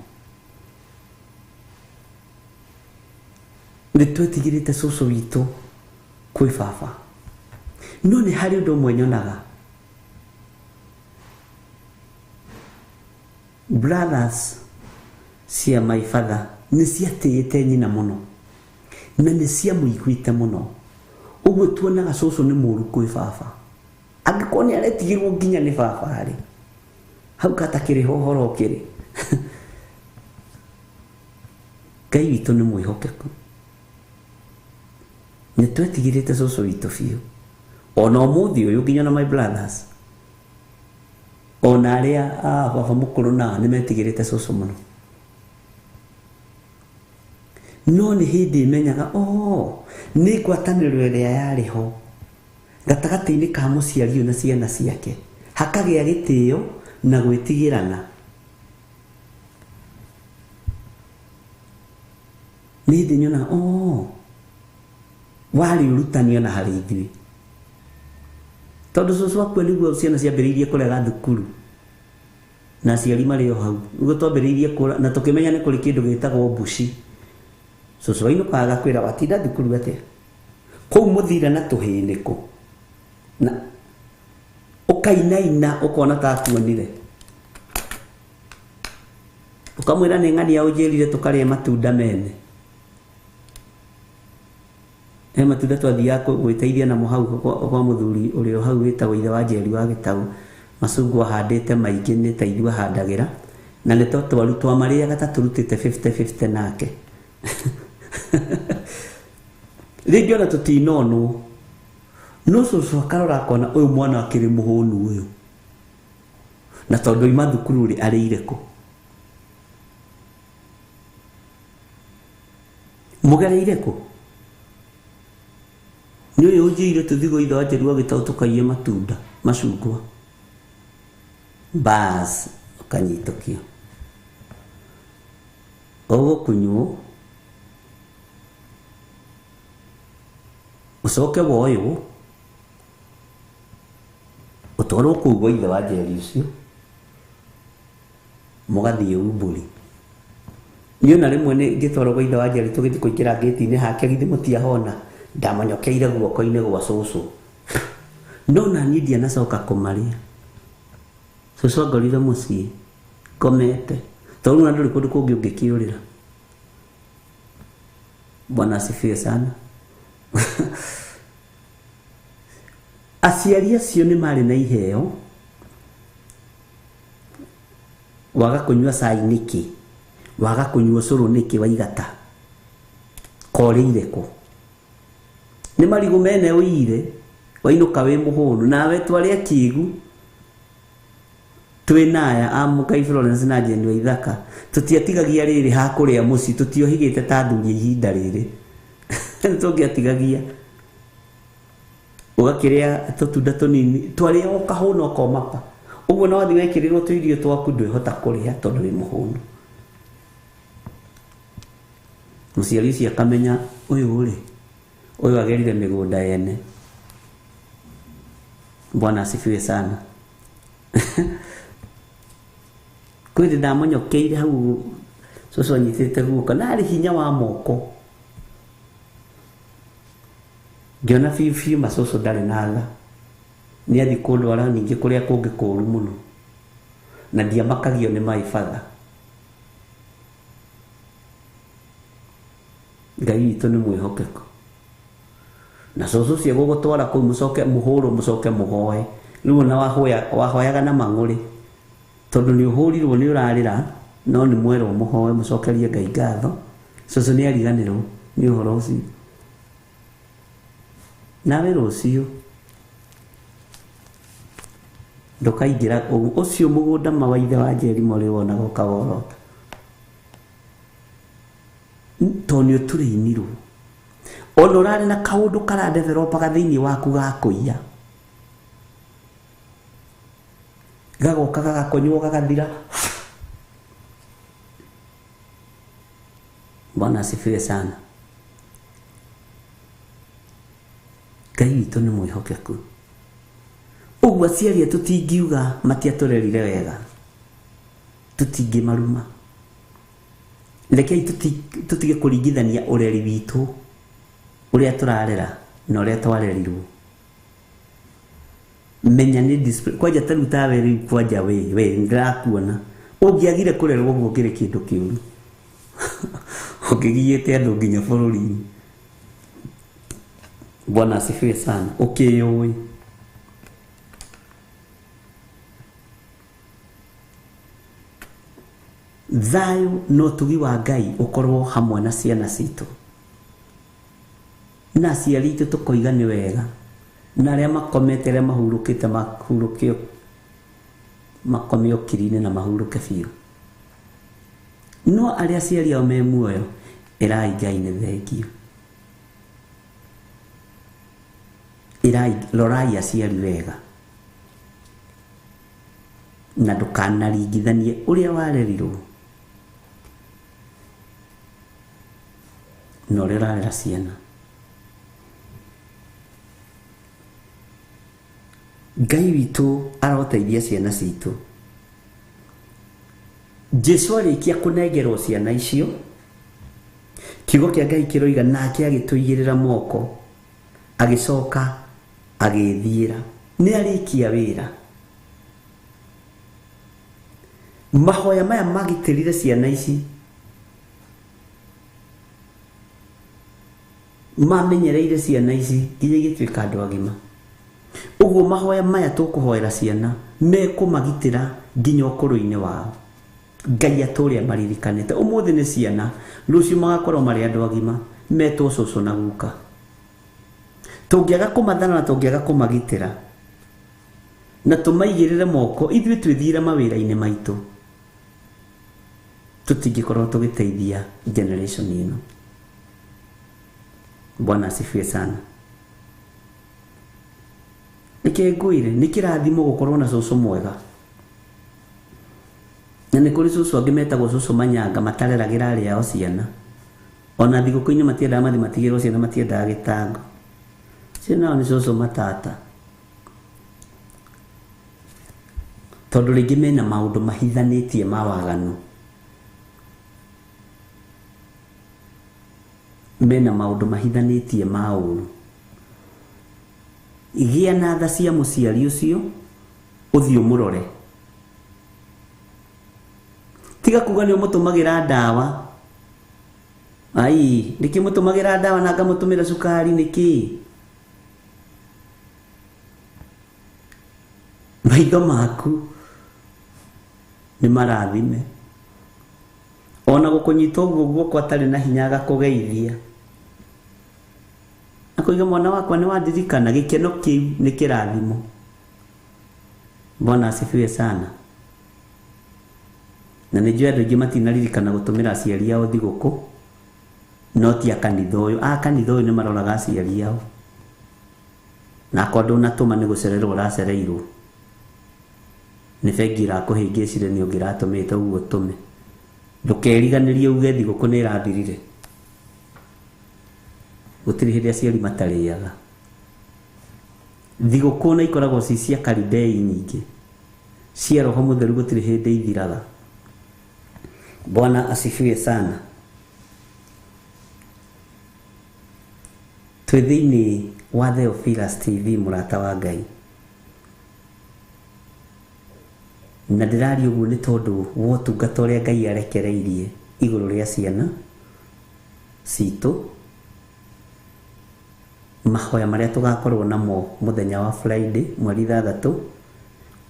Nĩ twetigĩrĩte cũcũ witũ kwĩ baba. No nĩ harĩ ũndũ ũmwe nyonaga. Brothers cia my father nĩ ciatĩĩte nyina mũno na nĩ ciamũiguĩte mũno. Ũguo tuonaga cũcũ nĩ mũũru kwĩ baba. Angĩkorwo nĩ aretigĩrwo nginya nĩ baba rĩ, hau gatakĩrĩ ho ũhoro ũkĩrĩ. Ngai witũ nĩ mwĩhokeku. Nĩ twetigĩrĩte cũcũ witũ biũ. Ona ũmũthĩ ũyũ nginya na my brothers, ona arĩa a baba mũkũrũ nao nĩ metigĩrĩte cũcũ mũno. No nĩ hĩndĩ menyaga, oh, nĩ ngwatanĩro ĩrĩa yarĩ ho gatagatĩ-inĩ ka mũciari ũyũ na ciana ciake, hakagĩa gĩtĩo na gwĩtigĩrana. Nĩ hĩndĩ nyonaga, oh, warĩ ũrutani ona harĩ ithuĩ. Tondũ cũcũ akua nĩguo ciana ciambĩrĩirie kũrega thukuru na aciari marĩ o hau. Nĩguo twambĩrĩirie kũra na tũkĩmenya nĩ kũrĩ kĩndũ gĩtagwo mbuci. Cũcũ ainũkaga agakwĩra watinda thukuru atĩa? Kũu mũthira na tũhĩĩ nĩkũ? Na ũkainaina ũkona ta akuonire. Ũkamwĩra nĩ ng'ania ũnjĩrire tũkarĩe matunda mene. He matunda twathiaga gwĩteithia namo hau kwa mũthuri ũrĩa o hau wĩtagwo ithe wa Njeri wa Gĩtau. Macungwa ahandĩte maingĩ nĩ ta ithuĩ ahandagĩra. Na nĩ twaru twamarĩaga ta tũrutĩte 50-50 nake. Rĩngĩ ona tũtinonwo. No cũcũ akarora akona ũyũ mwana akĩrĩ mũhũnu ũyũ. Na tondũ oima thukuru rĩ arĩire kũ? Mũgereire kũ? Nĩ ũyũ ũnjĩire tũthiĩ gwa ithe wa Njeri wa Gĩtau tũkaiye matunda, macungwa. Bas, ũkanyitũkio. Ũgũkunywo, ũcoke woywo, ũtwarwo kũu gwa ithe wa Njeri ũcio, mũgathiĩ umbũri. Niĩ ona rĩmwe nĩ ngĩtwarwo gwa ithe wa Njeri tũgĩthiĩ kũingĩra ngĩti-inĩ hake githĩ mũtiahona, ndamonyokeire guoko-inĩ gwa cũcũ. No na niĩ ndianacoka kũmarĩa. Cũcũ angorire mũciĩ ngomete. Tondũ rĩu ona ndũrĩ kũndũ kũngĩ ũngĩkĩũrĩra. Bwana asifiwe sana. Aciari acio nĩ marĩ na iheo. Waga kũnyua cai nĩkĩ? Waga kũnyua ũcũrũ nĩkĩ waigata? Korĩire kũ? Nĩ marigũ mene ũire, wainũka wĩ mũhũnu. Nawe twarĩa kĩgu, twĩna aya a Mũkai Florence na Jane wa Ithaka. Tũtiatigagia rĩrĩ ha kũrĩa mũciĩ, tũtiohĩgĩte ta athuri a ihinda rĩrĩ. Nĩtũngĩatigagia. Ũgakĩrĩa tũtunda tũnini, twarĩa ũkahũna ũkomapa. Ũguo no wathiĩ wekĩrĩrwo tũirio twaku ndwĩhota kũrĩa tondũ wĩ mũhũnu. Mũciari ũcio akamenya ũyũ rĩ, ũyũ agerire mĩgũnda yene. Bwana asifiwe sana. Kwĩ hĩndĩ ndamonyokeire hau cũcũ anyitĩte guoko, na arĩ hinya wa moko. Ngĩona biũ biũ ma cũcũ ndarĩ na tha. Nĩ athiĩ kũndwara ningĩ kũrĩa kũngĩ kũũru mũno. Na ndiamakagio nĩ my father. Ngai witũ nĩ mwĩhokeku. Na cũcũ ũcio egũgũtwara kũu mũcoke mũhũrwo mũcoke mũhoe. Rĩu ona wahoyaga na mang'ũrĩ. Tondũ nĩ ũhũrirwo nĩ ũrarĩra, no nĩ mwerwo mũhoe mũcokerie Ngai ngatho. Cũcũ nĩ ariganĩrwo nĩ ũhoro ũcio. Nawe rũciũ ndũkaingĩra ũcio mũgũnda ma wa ithe wa Njeri mũrĩ wonaga ũkaworota. Tondũ nĩ ũtũrĩinirwo. Ona ũrarĩ na kaũndũ karadevelopaga thĩinĩ waku ga kũiya. Gagoka gagakonywo gagathira. Bwana asifiwe sana. Ngai witũ nĩ mwĩhokeku. Ũguo aciari aitũ tũtingiuga matiatũrerire wega. Tũtingĩmaruma. Rekei tũtige kũringithania ũreri witũ ũrĩa tũrarera na ũrĩa twarerirwo. Menya nĩ discipline. Kwanja ta rĩu tawe rĩu kwanja we we ndĩrakuona. Ũngĩagire kũrerwo ũguo ũngĩrĩ kĩndũ kĩũru. Ũngĩgiĩte andũ nginya bũrũri-inĩ. Bwana asifiwe sana. Ũkĩyũĩ. Thayũ na ũtugi wa Ngai ũkorwo hamwe na ciana citũ. Na aciari aitũ tũkoiga nĩ wega. Na arĩa makomete arĩa mahurũkĩte mahurũke makome ũkiri-inĩ na mahurũke biũ. No arĩa aciari ao me muoyo, ĩrai Ngai nĩ thengio. Ĩrai, rorai aciari wega. Na ndũkanaringithanie ũrĩa warerirwo na ũrĩa ũrarera ciana. Ngai witũ aroteithia ciana citũ. Jesu arĩkia kũnengerwo ciana icio, kiugo kĩa Ngai kĩroiga nake agĩtũigĩrĩra moko, agĩcoka agĩthiĩra. Nĩ arĩkia wĩra. Mahoya maya magitĩrire ciana ici, mamenyereire ciana ici nginya igĩtuĩka andũ agima. Ũguo mahoya maya tũkũhoera ciana mekũmagitĩra nginya ũkũrũ-inĩ wao. Ngai atũre amaririkanĩte. Ũmũthĩ nĩ ciana, rũciũ magakorwo marĩ andũ agima, metwo cũcũ na guka. Tũngĩaga kũmathana na tũngĩaga kũmagitĩra na tũmaigĩrĩre moko, ithuĩ twĩthiĩre mawĩra-inĩ maitũ, tũtingĩkorwo tũgĩteithia generation ĩno. Bwana asifiwe sana. Nĩkĩ ngwĩre, nĩ kĩrathimo gũkorwo na cũcũ mwega. Na nĩ kũrĩ cũcũ angĩ metagwo cũcũ manyanga matareragĩra arĩa ao ciana. Ona thigũkũ-inĩ matiendaga mathi matigĩrwo ciana, matiendaga gĩtango. Ciana nao nĩ cũcũ matata. Tondũ rĩngĩ mena maũndũ mahithanĩtie ma waganu. Mena maũndũ mahithanĩtie ma ũũru. Gĩa na tha cia mũciari ũcio, ũthiĩ ũmũrore. Tiga kuga nĩ ũmũtũmagĩra ndawa. Ai, nĩkĩ mũtũmagĩra ndawa na ngamũtũmĩra cukari nĩkĩ? Maitho maku nĩ marathime. Ona gũkũnyita ũguo guoko atarĩ na hinya agakũgeithia. Akoiga mwana wakwa nĩ wandirikana, gĩkeno kĩu nĩ kĩrathimo. Bwana asifiwe sana. Na nĩ njũĩ andũ aingĩ matinaririkana gũtũmĩra aciari ao thigũkũ, no ti a kanitha ũyũ. A kanitha ũyũ nĩ maroraga aciari ao. Na akorwo ndũnatũma nĩ gũcererwo ũracereirwo. Nĩ bengi ĩrakũhĩngĩcire nĩ ũngĩratũmĩte ũguo ũtũme. Ndũkeriganĩrie uge thigũkũ nĩ ĩrathirire. Gũtirĩ hĩndĩ aciari matarĩaga. Thigũkũ na ikoragwo ci cia karibei nyingĩ. Cia Roho Mũtheru gũtirĩ hĩndĩ ithiraga. Bwana asifiwe sana. Twĩ thĩinĩ wa Theophilus TV mũrata wa Ngai. Na ndĩraria ũguo nĩ tondũ wa ũtungata ũrĩa Ngai arekereirie igũrũ rĩa ciana citũ. Mahoya marĩa tũgakorwo namo mũthenya wa Friday mweri 6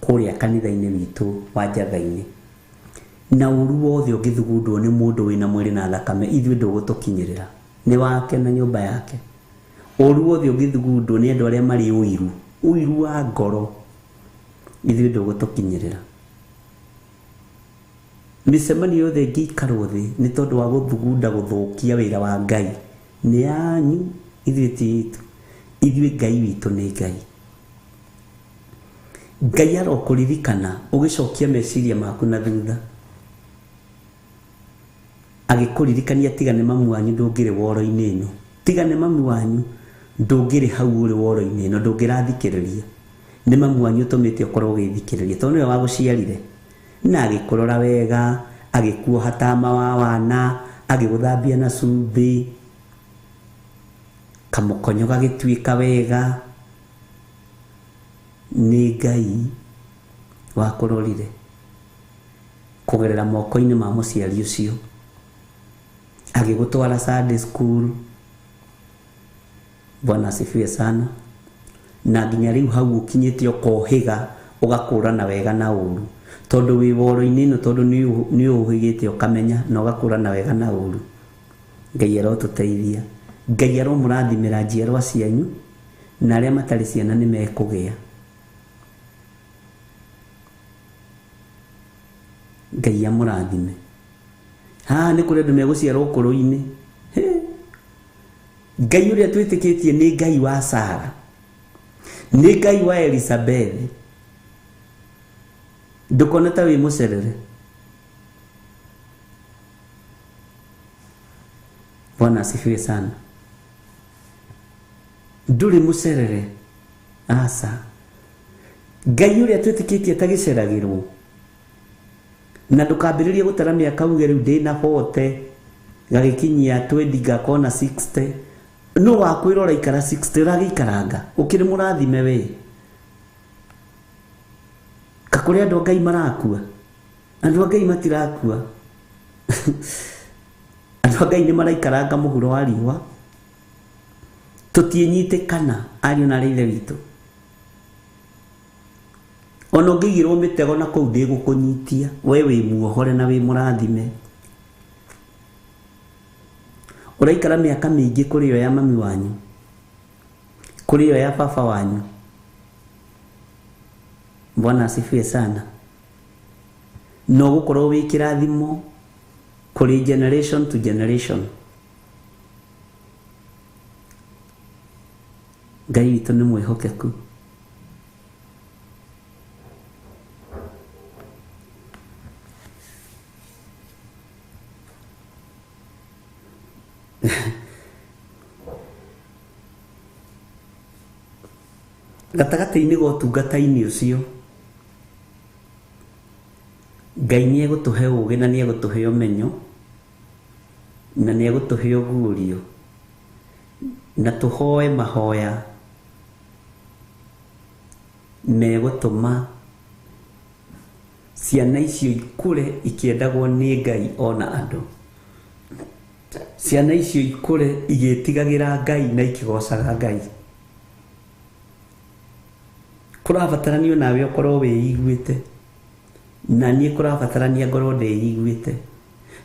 kũrĩa kanitha-inĩ witũ wa Njatha-inĩ. Na ũru wothe ũngĩthugundwo nĩ mũndũ wĩna mwĩrĩ na thakame, ithuĩ ndũgũtũkinyĩrĩra. Nĩ wake na nyũmba yake. Ũru wothe ũngĩthugundwo nĩ andũ arĩa marĩ ũiru, ũiru wa ngoro, ithuĩ ndũgũtũkinyĩrĩra. Mĩcemanio yothe ĩngĩikarwo thĩ nĩ tondũ wa gũthugunda gũthũkia wĩra wa Ngai nĩ yanyu, ithuĩ ti itũ. Ithuĩ Ngai witũ nĩ Ngai. Ngai arokũririkana ũgĩcokia meciria maku na thutha, agĩkũririkania tiga nĩ mamu wanyu ndũngĩrĩ woro-inĩ ĩno, tiga nĩ mamu wanyu ndũngĩrĩ hau ũrĩ woro-inĩ ĩno, ndũngĩrathikĩrĩria. Nĩ mamu wanyu ũtũmĩte ũkorwo ũgĩthikĩrĩria, tondũ nĩwe wagũciarire na agĩkũrora wega, agĩkuoha tama wa wana, agĩgũthambia na cumbĩ, kamũkonyo gagĩtuĩka wega. Nĩ Ngai wakũrorire kũgerera moko-inĩ ma mũciari ũcio, agĩgũtwara Sunday school. Bwana asifiwe sana. Na nginya rĩu hau ũkinyĩte ũkohĩga, ũgakũrana wega na ũru, tondũ wĩ woro-inĩ ĩno, tondũ nĩ ũhĩgĩte ũkamenya na ũgakũrana wega na ũru. Ngai arotũteithia, Ngai aromũrathimĩra njiarwa cianyu, na arĩa matarĩ ciana nĩ mekũgĩa. Ngai amũrathime. Haha nĩ kũrĩ andũ megũciarwo ũkũrũ-inĩ. Ngai ũrĩa twĩtĩkĩtie nĩ Ngai wa Sara, nĩ Ngai wa Elizabeth. Ndũkone ta wĩ mũcerere. Bwana asifiwe sana. Ndũrĩ mũcerere, aca. Ngai ũrĩa twĩtĩkĩtie atagĩceragĩrwo. Na ndũkambĩrĩrie gũtara mĩaka uge rĩu ndĩna 40 gagĩkinyia 20 ngakorwo na 60. No wakwĩra ũraikara 60, ũragĩikaranga ũkĩrĩ mũrathime we. Kakũrĩ andũ a Ngai marakua, andũ a Ngai matirakua. Andũ a Ngai nĩ maraikaranga mũhuro wa riũa. Tũtiĩnyitĩkana ariũ na aarĩ a Ithe witũ. Ona ũngĩigĩrwo mĩtego na kũu ndĩgũkũnyitia, we wĩ muohore na wĩ mũrathime. Ũraikara mĩaka mĩingĩ kũrĩ ĩyo ya mami wanyu, kũrĩ ĩyo ya baba wanyu. Bwana asifiwe sana. No gũkorwo wĩ kĩrathimo kũrĩ generation to generation. Ngai witũ nĩ mwĩhokeku. Gatagatĩ-inĩ ga ũtungata-inĩ ũcio, Ngai nĩ egũtũhe ũũgĩ na nĩ egũtũhe ũmenyo na nĩ egũtũhe ũguũrio, na tũhoe mahoya megũtũma ciana icio ikũre ikĩendagwo nĩ Ngai ona andũ. Ciana icio ikũre igĩtigagĩra Ngai na ikĩgocaga Ngai. Kũrabatarania nawe ũkorwo wĩiguĩte, na niĩ kũrabatarania ngorwo ndĩiguĩte,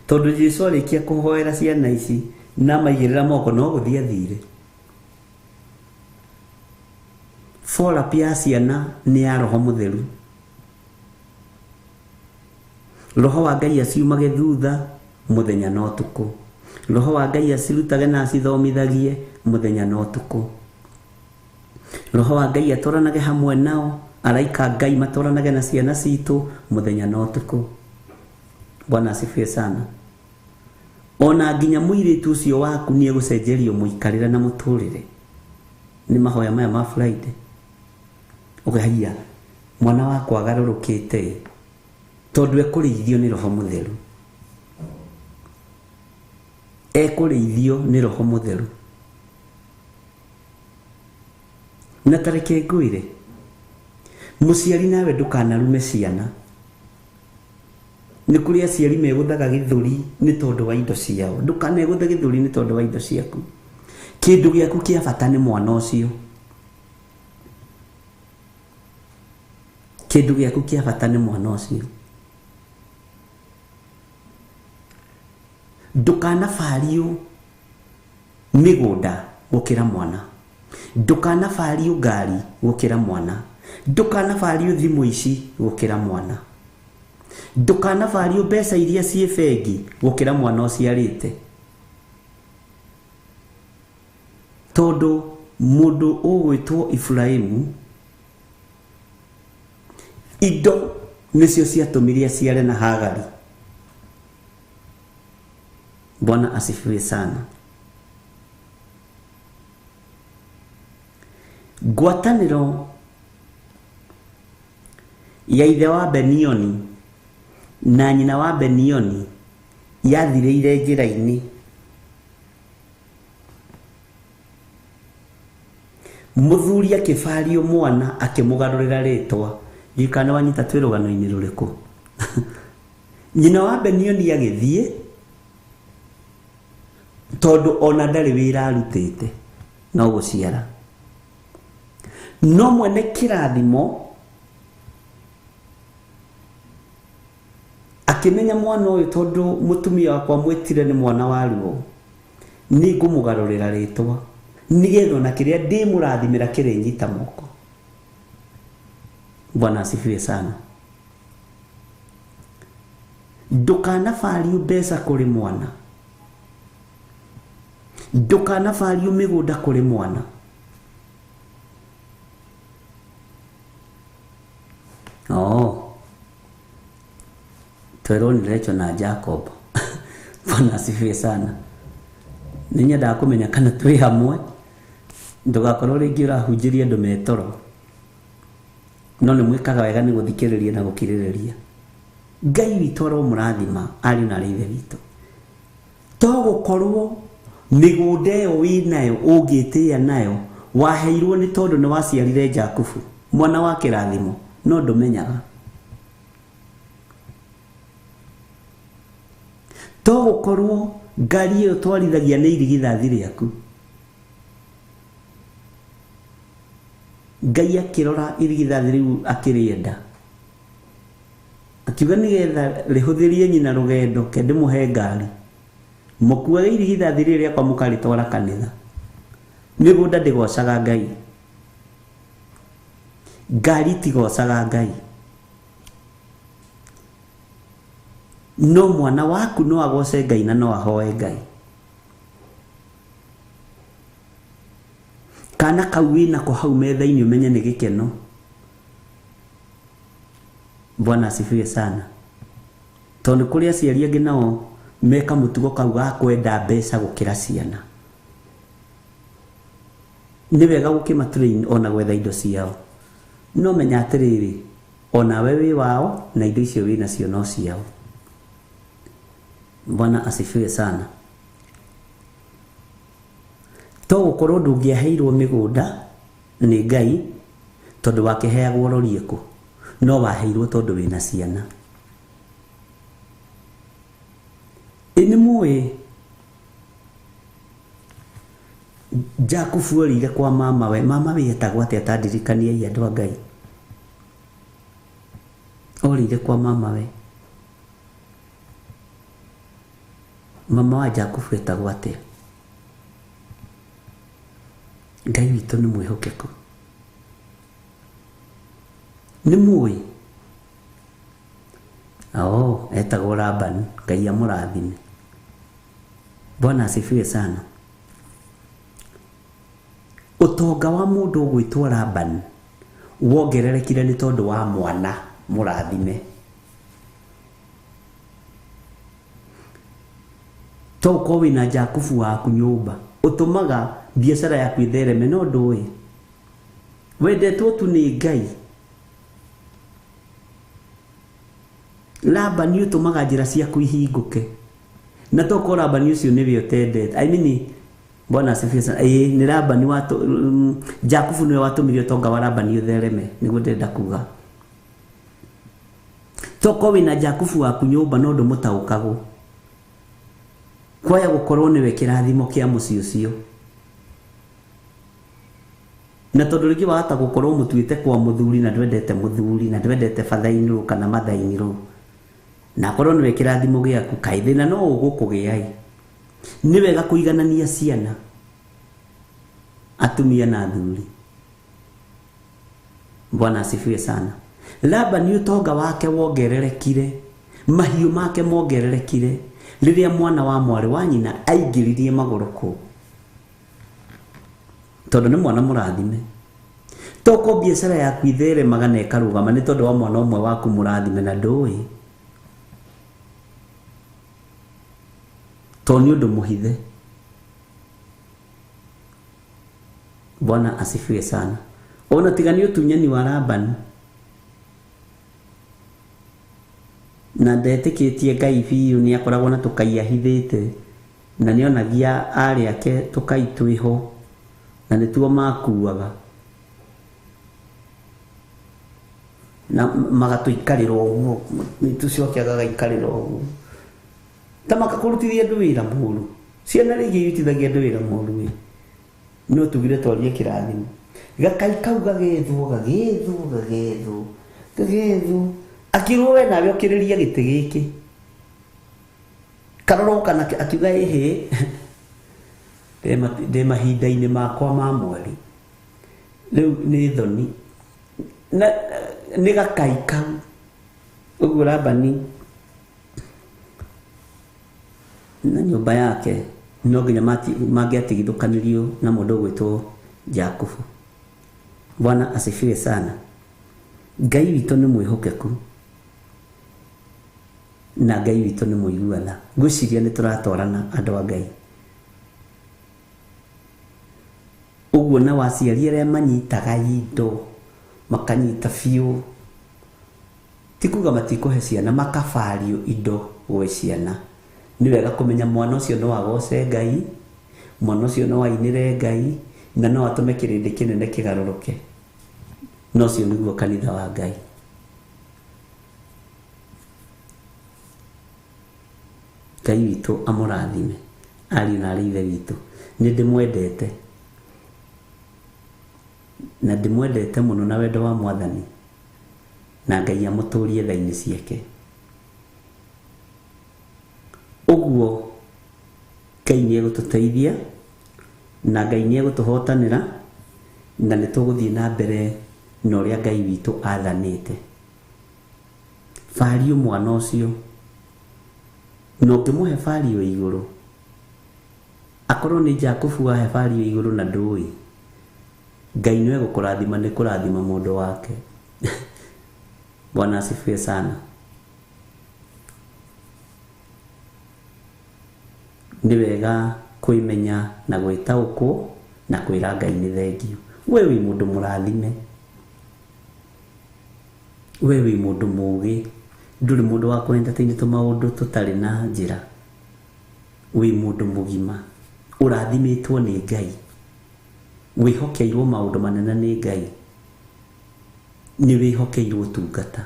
tondũ Jesũ arĩkia kũhoera ciana ici na maigĩrĩra moko no gũthiĩ athire. Follow-up ya ciana nĩ ya Roho Mũtheru. Roho wa Ngai aciumage thutha mũthenya na ũtukũ. Roho wa Ngai acirutage na acithomithagie mũthenya na ũtukũ. Roho wa Ngai atwaranage hamwe nao, araika Ngai matwaranage na ciana citũ mũthenya na ũtukũ. Bwana asifiwe sana. Ona nginya mũirĩtu ũcio waku nĩ egũcenjerio mũikarĩre na mũtũrĩre. Nĩ mahoya maya ma Friday. Ũkahia mwana wakwa agarũrũkĩte tondũ ekũrĩithio nĩ Roho Mũtheru. Ekũrĩithio nĩ Roho Mũtheru. Na ta reke ngwĩre, mũciari nawe ndũkanarume ciana. Nĩ kũrĩ aciari megũthaga gĩthũri nĩ tondũ wa indo ciao. Ndũkanegũthe gĩthũri nĩ tondũ wa indo ciaku. Kĩndũ gĩaku kĩa bata nĩ mwana ũcio. Kĩndũ gĩaku kĩa bata nĩ mwana ũcio. Ndũkanabario mĩgũnda gũkĩra mwana. Ndũkanabario ngari gũkĩra mwana. Ndũkanabario thimũ ici gũkĩra mwana. Ndũkanabario mbeca iria ciĩ bengi gũkĩra mwana ũciarĩte. Tondũ mũndũ ũgwĩtwo Iburahĩmu indo nĩcio ciatũmire aciare na Hagari. Bwana asifiwe sana. Ngwatanĩro ya ithe wa Benioni na nyina wa Benioni yathirĩire njĩra-inĩ. Mũthuri akĩbario mwana akĩmũgarũrĩra rĩtwa. Ndiũĩ kana wanyita twĩ rũgano-inĩ rũrĩkũ. Nyina wa Benioni agĩthiĩ tondũ ona ndarĩ wĩra arutĩte no gũciara. No mwene kĩrathimo akĩmenya mwana ũyũ tondũ mũtumia wakwa mwĩtire nĩ mwana wa ruo, nĩ ngũmũgarũrĩra rĩtwa nĩgetha ona kĩrĩa ndĩmũrathimĩra kĩrĩnyita moko. Bwana asifiwe sana. Ndũkanabario mbeca kũrĩ mwana. Ndũkanabario mĩgũnda kũrĩ mwana. Oh. Twerwo nĩ Rachel na Jacob. Bwana asifiwe sana. Nĩ nyendaga kũmenya kana twĩ hamwe. Ndũgakorwo rĩngĩ ũrahunjĩria andũ me toro. No nĩ mwĩkaga wega nĩ gũthikĩrĩria na gũkirĩrĩria. Ngai witũ aromũrathima ariũ na arĩ ithe witũ. To gũkorwo mĩgũnda ĩyo wĩnayo ũngĩtĩĩa nayo waheirwo nĩ tondũ nĩ waciarire Jakubu mwana wa kĩrathimo, no ndũmenyaga. To gũkorwo ngari ĩyo twarithagia nĩ irigithathi rĩaku. Ngai akĩrora irigithathi rĩu akĩrĩenda. Akiuga nĩgetha rĩhũthĩrie nyina rũgendo ke ndĩmũhe ngari. Mũkuage irigithathi rĩrĩ rĩakwa mũkarĩtwara kanitha. Mĩgũnda ndĩgocaga Ngai. Ngari itigocaga Ngai. No mwana waku no agoce Ngai na no ahoe Ngai. Kana kau wĩnako hau metha-inĩ ũmenye nĩ gĩkeno. Bwana asifiwe sana. Tondũ kũrĩ aciari angĩ nao meka mũtugo kau ga kwenda mbeca gũkĩra ciana. Nĩ wega gũkĩmatrain ona gwetha indo ciao. No menya atĩrĩrĩ, onawe wĩ wao na indo icio wĩ nacio no ciao. Bwana asifiwe sana. To gũkorwo ndũngĩaheirwo mĩgũnda nĩ Ngai tondũ wakĩheagwo rori ĩkũ, no waheirwo tondũ wĩna ciana. Ĩ nĩ mũĩ Jakubu orĩire kwa mamawe. Mamawe etagwo atĩa? Ta ndirikaniai andũ a Ngai. Orĩire kwa mamawe. Mama wa Jakubu etagwo atĩa? Ngai witũ nĩ mwĩhokeku. Nĩ mũĩ? Oh, etagwo Labani. Ngai amũrathime. Bwana asifiwe sana. Ũtonga wa mũndũ ũgwĩtwo Labani wongererekire nĩ tondũ wa mwana mũrathime. To ũkorwo wĩna Jakubu waku nyũmba ũtũmaga biacara yaku ĩthereme, no ndũĩ wendetwo tu nĩ Ngai. Labani ũtũmaga njĩra ciaku ihingũke. Na to korwo Labani ũcio nĩwe ũtendete. I mean, Bwana asifiwe sana. Nĩ Labani Jakubu nĩwe watũmire ũtonga wa Labani ũthereme, nĩguo ndĩrenda kuga. To korwo wĩna Jakubu waku nyũmba no ndũmũtaũkagwo. Kwaya gũkorwo nĩwe kĩrathimo kĩa mũciĩ ũcio. Na tondũ rĩngĩ wahota gũkorwo mũtuĩte kwa mũthuri na ndwendete mũthuri na ndwendete father-in-law kana mother-in-law. Na akorwo nĩwe kĩrathimo gĩaku, kaĩ thĩna no ũgũkũgĩa ĩ. Nĩ wega kũiganania ciana, atumia na athuri. Bwana asifiwe sana. Labani ũtonga wake wongererekire Mahiũ make mongererekire rĩrĩa mwana wa mwarĩ wa nyina aingĩririe magũrũ kũu, tondũ nĩ mwana mũrathime. Toko biacara yaku itheremaga na ĩkarũgama nĩ tondũ wa mwana ũmwe waku mũrathime na ndũĩ, tondũ nĩ ũndũ mũhithe. Bwana asifiwe sana. Ona tiga nĩ ũtunyani wa Labani, na ndetĩkĩtie Ngai biũ, nĩ akoragwo na tũkai ahithĩte, na nĩonagia arĩ ake tũkai twĩho, na nĩtuo makuaga na magatũikarĩra ũguo, nĩtũcoke agagaikarĩra ũguo ta makakũrutithia andũ wĩra mũru. Ciana rĩngĩ irutithagia andũ wĩra mũru ĩ, no tugire twarie kĩrathimo. Gakai kau gagethwo gagethwo gagethwo gagethwo, akĩrwo we nawe ũkĩrĩria gĩtĩ gĩkĩ, karoroka na akiuga ĩhĩ, ndĩ mahinda-inĩ makwa ma mweri rĩu nĩ thoni na nĩ gakai kau. Ũguo Labani na nyũmba yake no nginya mangĩatigithũkanirio na mũndũ ũgwĩtwo Jakubu. Bwana asifiwe sana. Ngai witũ nĩ mwĩhokeku na Ngai witũ nĩ mũigua tha. Ngwĩciria nĩ tũratwarana andũ a Ngai. Ũguo na waciari arĩa manyitaga indo makanyita biũ, ti kuga matikũhe ciana, makabario indo gwĩ ciana. Nĩ wega kũmenya mwana ũcio no agoce Ngai, mwana ũcio no ainĩre Ngai, na no atũme kĩrĩndĩ kĩnene kĩgarũrũke. Na ũcio nĩguo kanitha wa Ngai. Ngai witũ amũrathime ariũ na arĩ ithe witũ. Nĩ ndĩmwendete na ndĩmwendete mũno na wendo wa Mwathani, na Ngai amũtũrie tha-inĩ ciake. Ũguo Ngai nĩ egũtũteithia na Ngai nĩ egũtũhotanĩra, na nĩ tũgũthiĩ na mbere na ũrĩa Ngai witũ athanĩte. Bario mwana ũcio, na ũngĩmũhe bario igũrũ, akorwo nĩ Jakubu wahe bario igũrũ na ndũĩ, Ngai nĩwe gũkũrathima, nĩ kũrathima mũndũ wake. Bwana asifiwe sana. Nĩ wega kwĩmenya na gwĩtaũkwo na kwĩra Ngai nĩ thengio. We wĩ mũndũ mũrathime, we wĩ mũndũ mũũgĩ, ndũrĩ mũndũ wa kũ entertain tũmaũndũ tũtarĩ na njĩra. Wĩ mũndũ mũgima ũrathimĩtwo nĩ Ngai, wĩhokeirwo maũndũ manene nĩ Ngai, nĩ wĩhokeirwo ũtungata.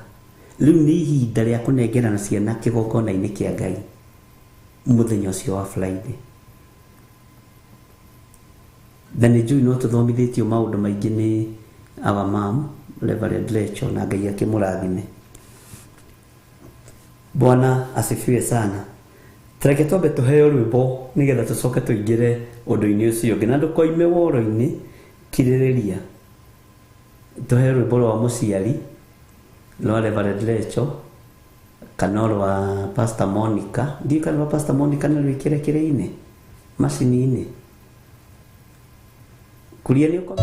Rĩu nĩ ihinda rĩa kũnengerana ciana kĩgongona-inĩ kĩa Ngai mũthenya ũcio wa Friday. Na nĩ njũĩ no tũthomithĩtio maũndũ maingĩ nĩ our mom Reverend Rachel, na Ngai akĩmũrathime. Bwana asifiwe sana. Tareke twambe tũheo rwĩmbo nĩgetha tũcoke tũingĩre ũndũ-inĩ ũcio ũngĩ, na ndũkoime woro-inĩ, kirĩrĩria. Tũheo rwĩmbo rwa mũciari rwa Reverend Rachel kana rwa Pastor Monica. Ndiũĩ kana rwa Pastor Monica nĩ rwĩkĩre kĩrĩa-inĩ, macini-inĩ. Kuria nĩ ũko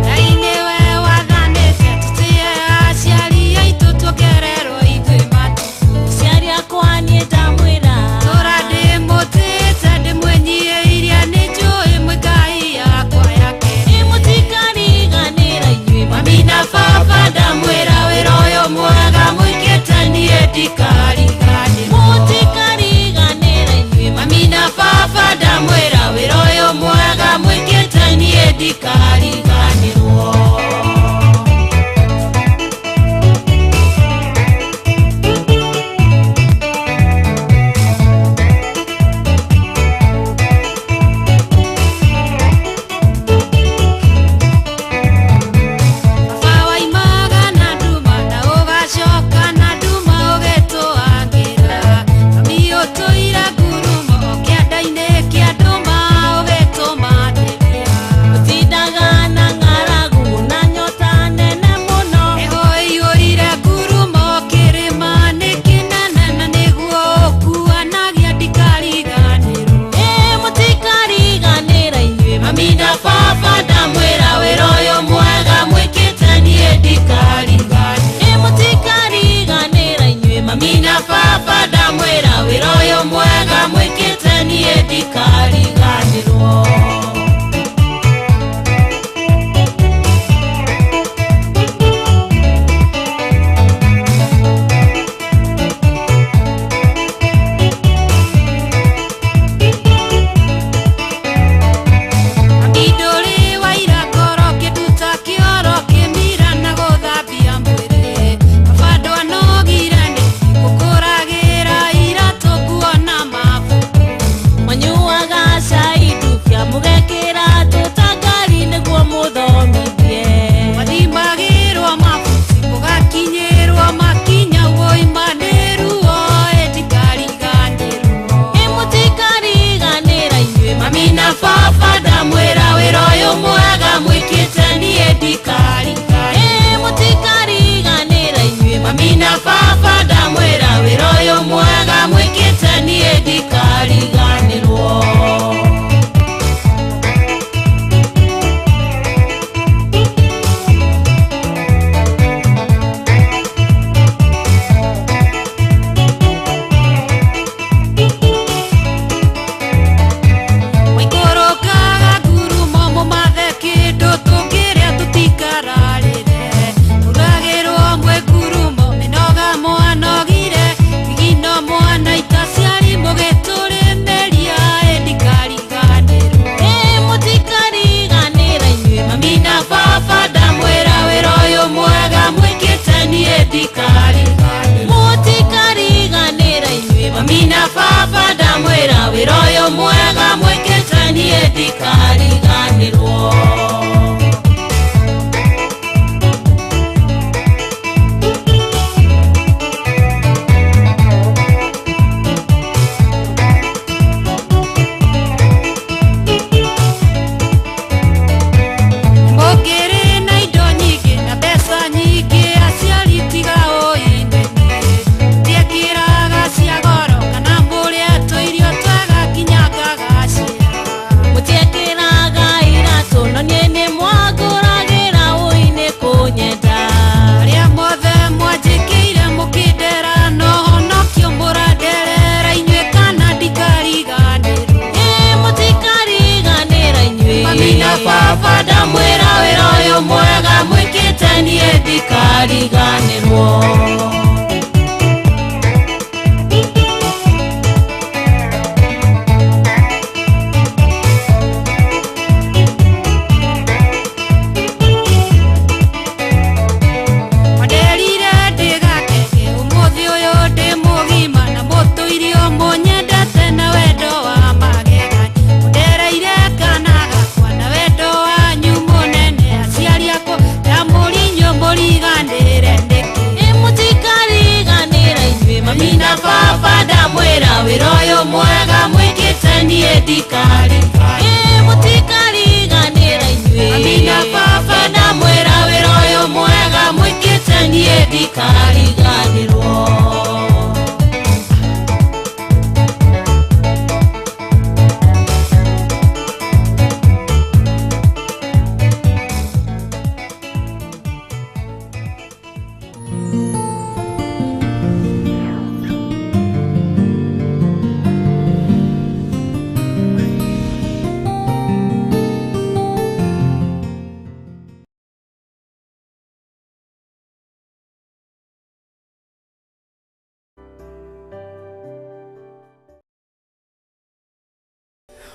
Ngai nĩwe wathanĩte tũtĩe aciari aitũ tuongererwo ithuĩ matukũ. Aciari akwa niĩ ndamwĩra, Tũra ndĩmũtĩĩte ndĩmwĩnyiihĩirie nĩ njũĩ mwĩ Ngai yakwa yake. Ĩ mũtikariganĩra inyuĩ Mami na baba ndamwĩra wĩra ũyũ mwega mwĩkĩte niĩ ndikariganĩrwo. Mũtikariganĩra inyuĩ Mami na baba ndamwĩra wĩra ũyũ mwega mwĩkĩte niĩ ndikariganĩrwo. Baba wa Mũtikariganĩrwo. Wanderire ndĩgakeke ũmũthĩ ũyũ ndĩ mũgima na mũtũirio mũnyendete na wendo wa magegania. Mũndereire kana gakwa na wendo wanyu mũnene, aciari akwa ndamũria inyuĩ mũriganĩre nĩkĩ? Ĩ mũtikariganĩra inyuĩ mami na baba, ndamwĩra wĩra ũyũ mwega mwĩkĩte niĩ ndikarigana. Ĩ mũtikariganĩra inyuĩ mami na baba, ndamwĩra wĩra ũyũ mwega mwĩkĩte niĩ ndikariganĩrwo.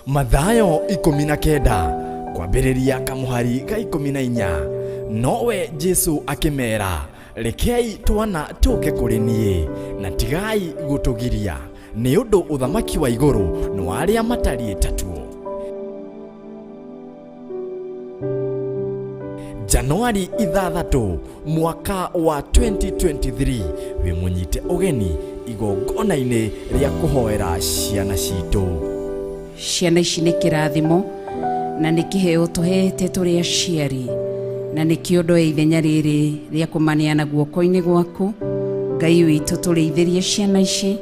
Mathayo 19 kwambĩrĩria kamũhari ga 14. Nowe Jesu akĩmera, rekei twana tũke kũrĩ niĩ na tigai gũtũgiria, nĩ ũndũ ũthamaki wa igũrũ nĩ wa arĩa matariĩ tatuo. Januari 6 mwaka wa 2023 wĩmũnyite ũgeni igongona-inĩ rĩa kũhoera ciana citũ. Ciana ici nĩ kĩrathimo na nĩ kĩheo tũhete tũrĩ aciari, na nĩkĩo ndoya ithenya rĩrĩ rĩa kũmaneana guoko-inĩ gwaku. Ngai witũ tũrĩithĩrie ciana ici,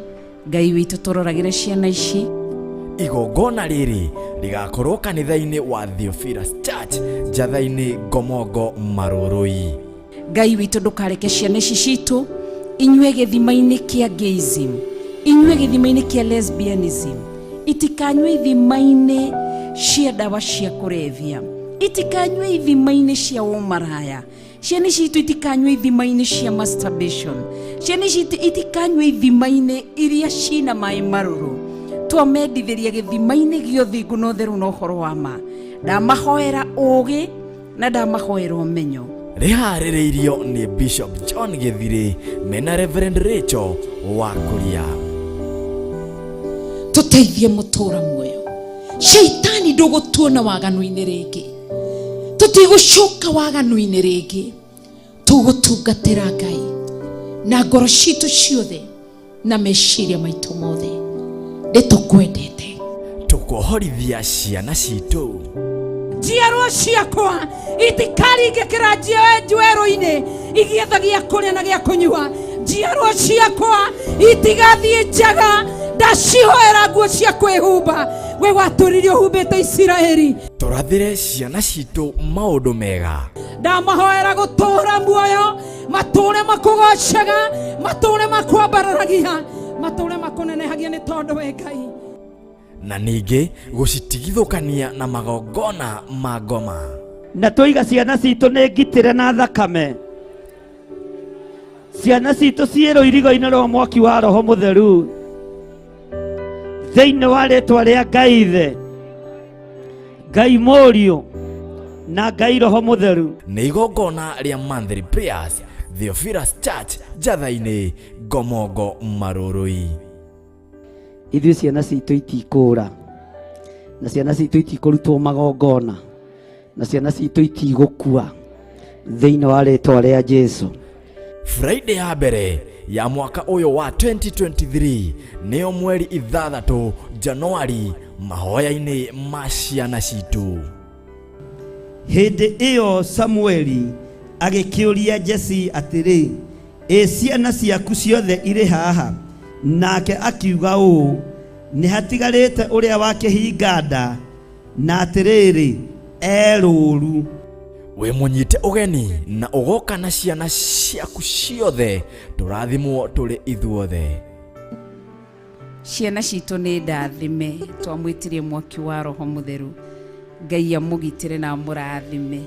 Ngai witũ tũroragĩre ciana ici. Igongona rĩrĩ rĩgakorwo kanitha-inĩ wa Theophilus Church, Njatha-inĩ, Ngomongo, Marũrũi. Ngai witũ ndũkareke ciana ici citũ inyue gĩthima-inĩ kĩa gayism, inyue gĩthima-inĩ kĩa lesbianism, itikanyue ithima-inĩ cia ndawa cia kũrebia, itikanyue ithima-inĩ cia ũmaraya. Ciana ici citũ itikanyue ithima-inĩ cia masturbation, ciana ici citũ itikanyue ithima-inĩ iria cina maĩ marũrũ. Twamendithĩria gĩthima-inĩ gĩa ũthingu na ũtheru na ũhoro wa ma. Ndamahoera ũũgĩ na ndamahoera ũmenyo. Rĩharĩrĩirio nĩ Bishop John Gĩthirĩ mena Reverend Rachel wa Kuria. Tũteithie mũtũra muoyo. Shaitani ndũgũtuona waganu-inĩ rĩngĩ, tũtigũcoka waganu-inĩ rĩngĩ, tũgũtungatĩra Ngai na ngoro citũ ciothe na meciria maitũ mothe. Nĩtũkwendete. Tũkohorithia ciana citũ. Njiarwo ciakwa itikaringĩkĩra njuerũ-inĩ igĩetha gĩa kũrĩa na gĩa kũnyua. Njiarwo ciakwa itigathiĩ njaga, ndacihoera nguo cia kwĩhumba. We watũririe ũhumbĩte Isiraeli. Tũrathĩre ciana citũ maũndũ mega. Ndamahoera gũtũũra muoyo, matũũre makũgocaga, matũũre makwambararagia, matũũre makũnenehagia nĩ tondũ we Ngai. Na ningĩ gũcitigithũkania na magongona ma ngoma. Na tũiga ciana citũ nĩ ngitĩre na thakame. Ciana citũ ciĩ rũirigo-inĩ rwa mwaki wa Roho Mũtheru. Thĩinĩ wa rĩtwa rĩa Ngai Ithe, Ngai Mũriũ na Ngai Roho Mũtheru. Nĩ igongona rĩa monthly prayers, Theophilus Church, Njatha-inĩ, Ngomongo, Marũrũi. Ithuĩ ciana citũ itikũra, na ciana citũ itikũrutwo magongona, na ciana citũ itigũkua thĩinĩ wa rĩtwa rĩa Jesu. Friday ya mbere ya mwaka ũyũ wa 2023 nĩyo mweri 6 Januari, mahoya-inĩ ma ciana citũ. Hĩndĩ ĩyo Samueli agĩkĩũria Jesi atĩrĩ, ĩ ciana ciaku ciothe irĩ haha? Nake akiuga ũũ, nĩ hatigarĩte ũrĩa wa kĩhinga nda, na atĩrĩrĩ, e rũũru. Wĩ mũnyite ũgeni na ũgoka na ciana ciaku ciothe, tũrathimwo tũrĩ ithuothe. Ciana citũ nĩ ndathime, twamwĩtirie mwaki wa Roho Mũtheru. Ngai amũgitĩre na amũrathime.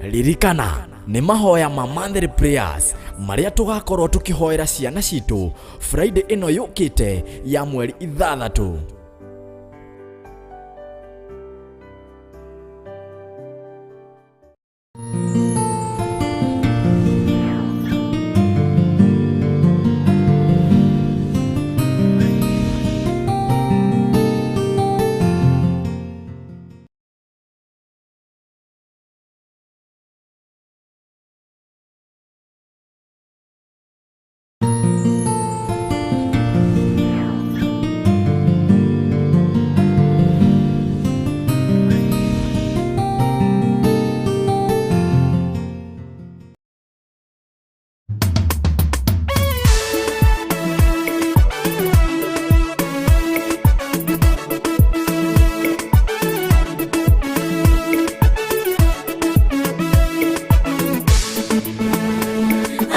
Ririkana nĩ mahoya ma monthly prayers marĩa tũgakorwo tũkĩhoera ciana citũ Friday ĩno yũkĩte ya mweri 6.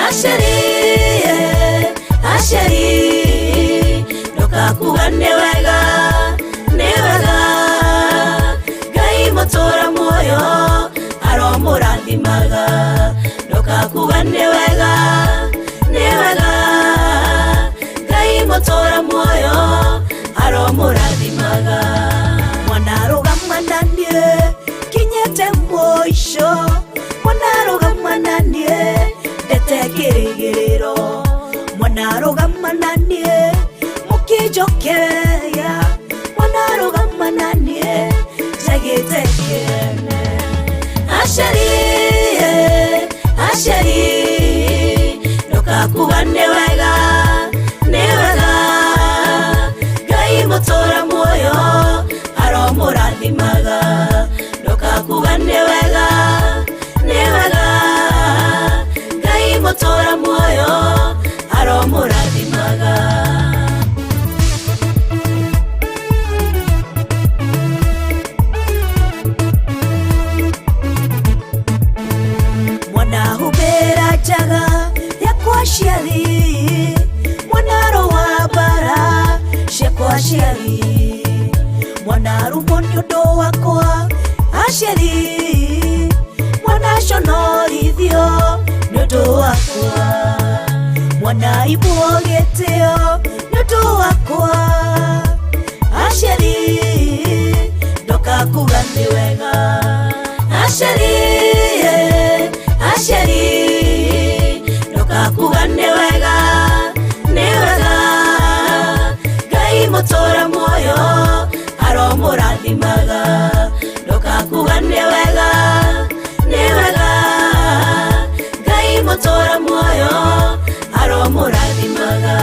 Aciari, aciari, ndukakuga nĩ wega, nĩ wega. Ngai mũtũra muoyo aromũrathimaga. Ndukakuga nĩ wega, nĩ wega. Ngai mũtũra muoyo aromũrathimaga. Mwana rũgama na niĩ kinyĩte mũico, mwana rũgama na niĩ ndete kĩrĩgĩrĩro, mwana rũgama na niĩ mũkĩnjokeria, mwana rũgama na niĩ njagĩte kĩene. Aciari, aciari, ndukakuga nĩ wega, nĩ wega. Ngai mũtũra muoyo aromũrathimaga. Ndukakuga nĩ wega, nĩ wega. Ngai mũtũra muoyo aromũrathimaga. Mwana humbĩra njaga yakwa aciari, mwana rũa mbara ciakwa aciari, mwana rumwo nĩ ũndũ wakwa aciari, mwana conorithio nĩ ũndũ wakwa, mwana ibwo gĩtĩo nĩ ũndũ wakwa aciari, ndokakuga nĩ wega. Aciari, aciari, ndukakuga nĩ wega, nĩ wega. Ngai mũtũra muoyo aromũrathimaga. Ndukakuga nĩ wega, nĩ wega. Ngai mũtũra muoyo aromũrathimaga.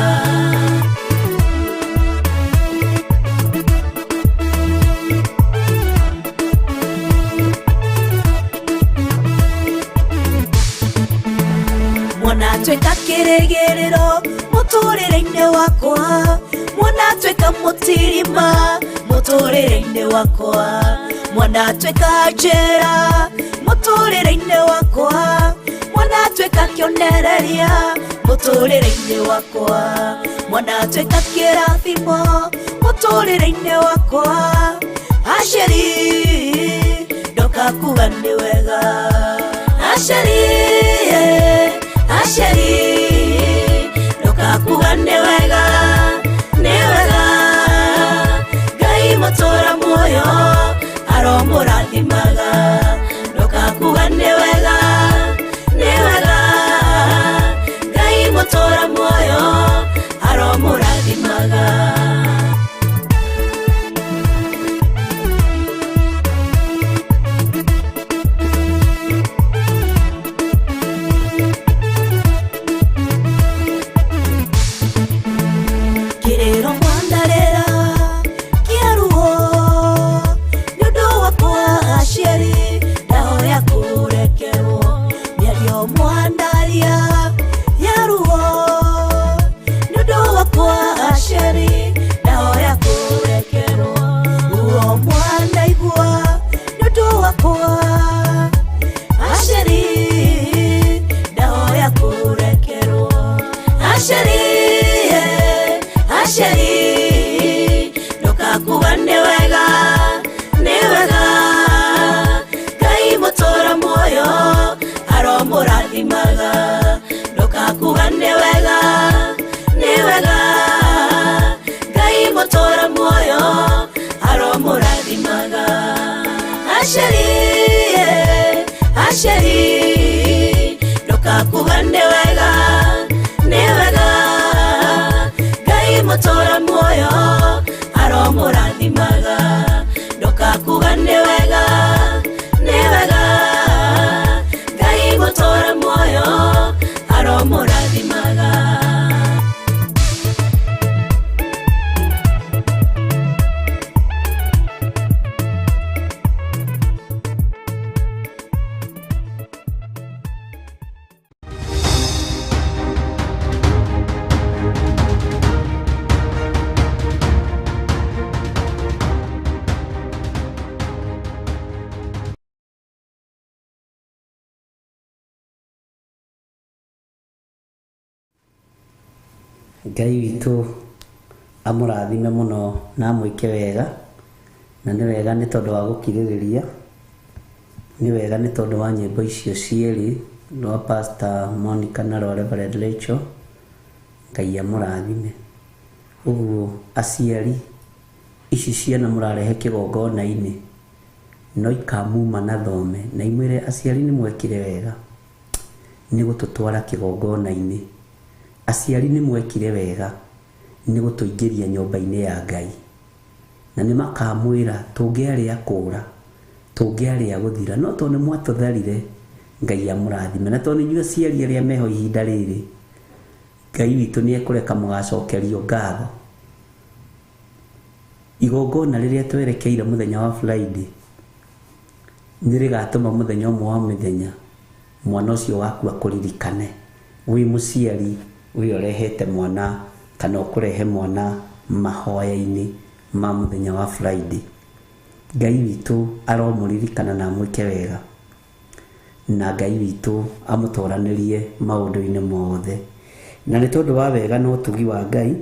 Mwana tuĩka kĩrĩgĩrĩro mũtũrĩre-inĩ wakwa, mwana tuĩka mũtirima mũtũrĩre-inĩ wakwa, mwana tuĩka njĩra mũtũrĩre-inĩ wakwa, mwana tuĩka kĩonereria mũtũrĩre-inĩ wakwa, mwana tuĩka kĩrathimo mũtũrĩre-inĩ wakwa. Aciari, ndokakuga nĩ wega. Aciari, aciari, ndukakuga nĩ wega, nĩ wega. Ngai mũtũra muoyo aromũrathimaga. Ndukakuga nĩ wega, nĩ wega. Ngai mũtũra muoyo aromũrathimaga. Asheri ndukakuga nĩ wega nĩ wega Ngai mũtũra muoyo aromũrathimaga ndukakuga nĩ wega nĩ wega Ngai mũtũra muoyo aromũrathimaga. Ngai witũ amũrathime mũno na amwĩke wega, na nĩ wega nĩ tondũ wa gũkirĩrĩria, nĩ wega nĩ tondũ wa nyĩmbo icio cierĩ, rwa Pastor Monica na rwa Reverend Rachel. Ngai amũrathime. Ũguo aciari, ici ciana mũrarehe kĩgongona-inĩ no ikamuma na thome, na imwĩre aciari nĩ mwekire wega nĩ gũtũtwara kĩgongona-inĩ, aciari nĩ mwekire wega nĩ gũtũingĩria nyũmba-inĩ ya Ngai, na nĩ makamwĩra tũngĩarĩa kũra, tũngĩarĩa gũthira, no tondũ nĩ mwatũtharire, Ngai amũrathime. Na tondũ inyuĩ aciari arĩa meho ihinda rĩrĩ, Ngai witũ nĩ ekũreka mũgacokerio ngatho. Igongona rĩrĩa twerekeire mũthenya wa Friday nĩ rĩgatũma mũthenya ũmwe wa mĩthenya mwana ũcio waku akũririkane wĩ mũciari ũrĩa ũrehete mwana kana ũkũrehe mwana mahoya-inĩ ma mũthenya wa Friday. Ngai witũ aromũririkana na amwĩke wega, na Ngai witũ amũtoranĩrie maũndũ-inĩ mothe. Na nĩ tondũ wa wega na ũtugi wa Ngai,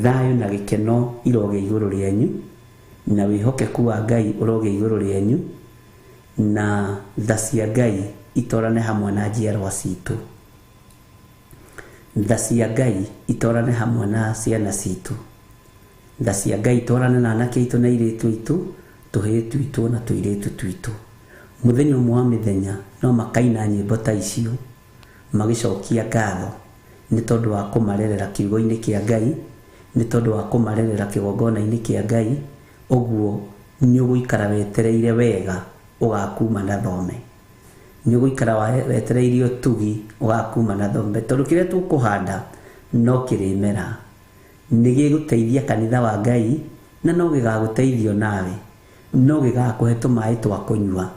thayũ na gĩkeno irogĩa igũrũ rĩanyu, na wĩhokeku wa Ngai ũrogĩa igũrũ rĩanyu, na tha cia Ngai itorane hamwe na njiarwa citũ. Tha cia Ngai itorane hamwe na ciana citũ. Tha cia Ngai itorane na anake aitũ na airĩtu aitũ, tũhĩĩ twitũ na tũirĩtu twitũ. Mũthenya ũmwe wa mĩthenya no makaina nyĩmbo ta icio magĩcokia ngatho nĩ tondũ wa kũmarerera kiugo-inĩ kĩa Ngai, nĩ tondũ wa kũmarerera kĩgongona-inĩ kĩa Ngai. Ũguo nĩ ũgũikara wetereire wega ũgakuma na thome, nĩ ũgũikara wetereire ũtugi ũgakuma na thome, tondũ kĩrĩa tũkũhanda no kĩrĩmera, nĩ gĩgũteithia kanitha wa Ngai, na no gĩgagũteithio nawe, no gĩgakũhe tũmaĩ twa kũnyua,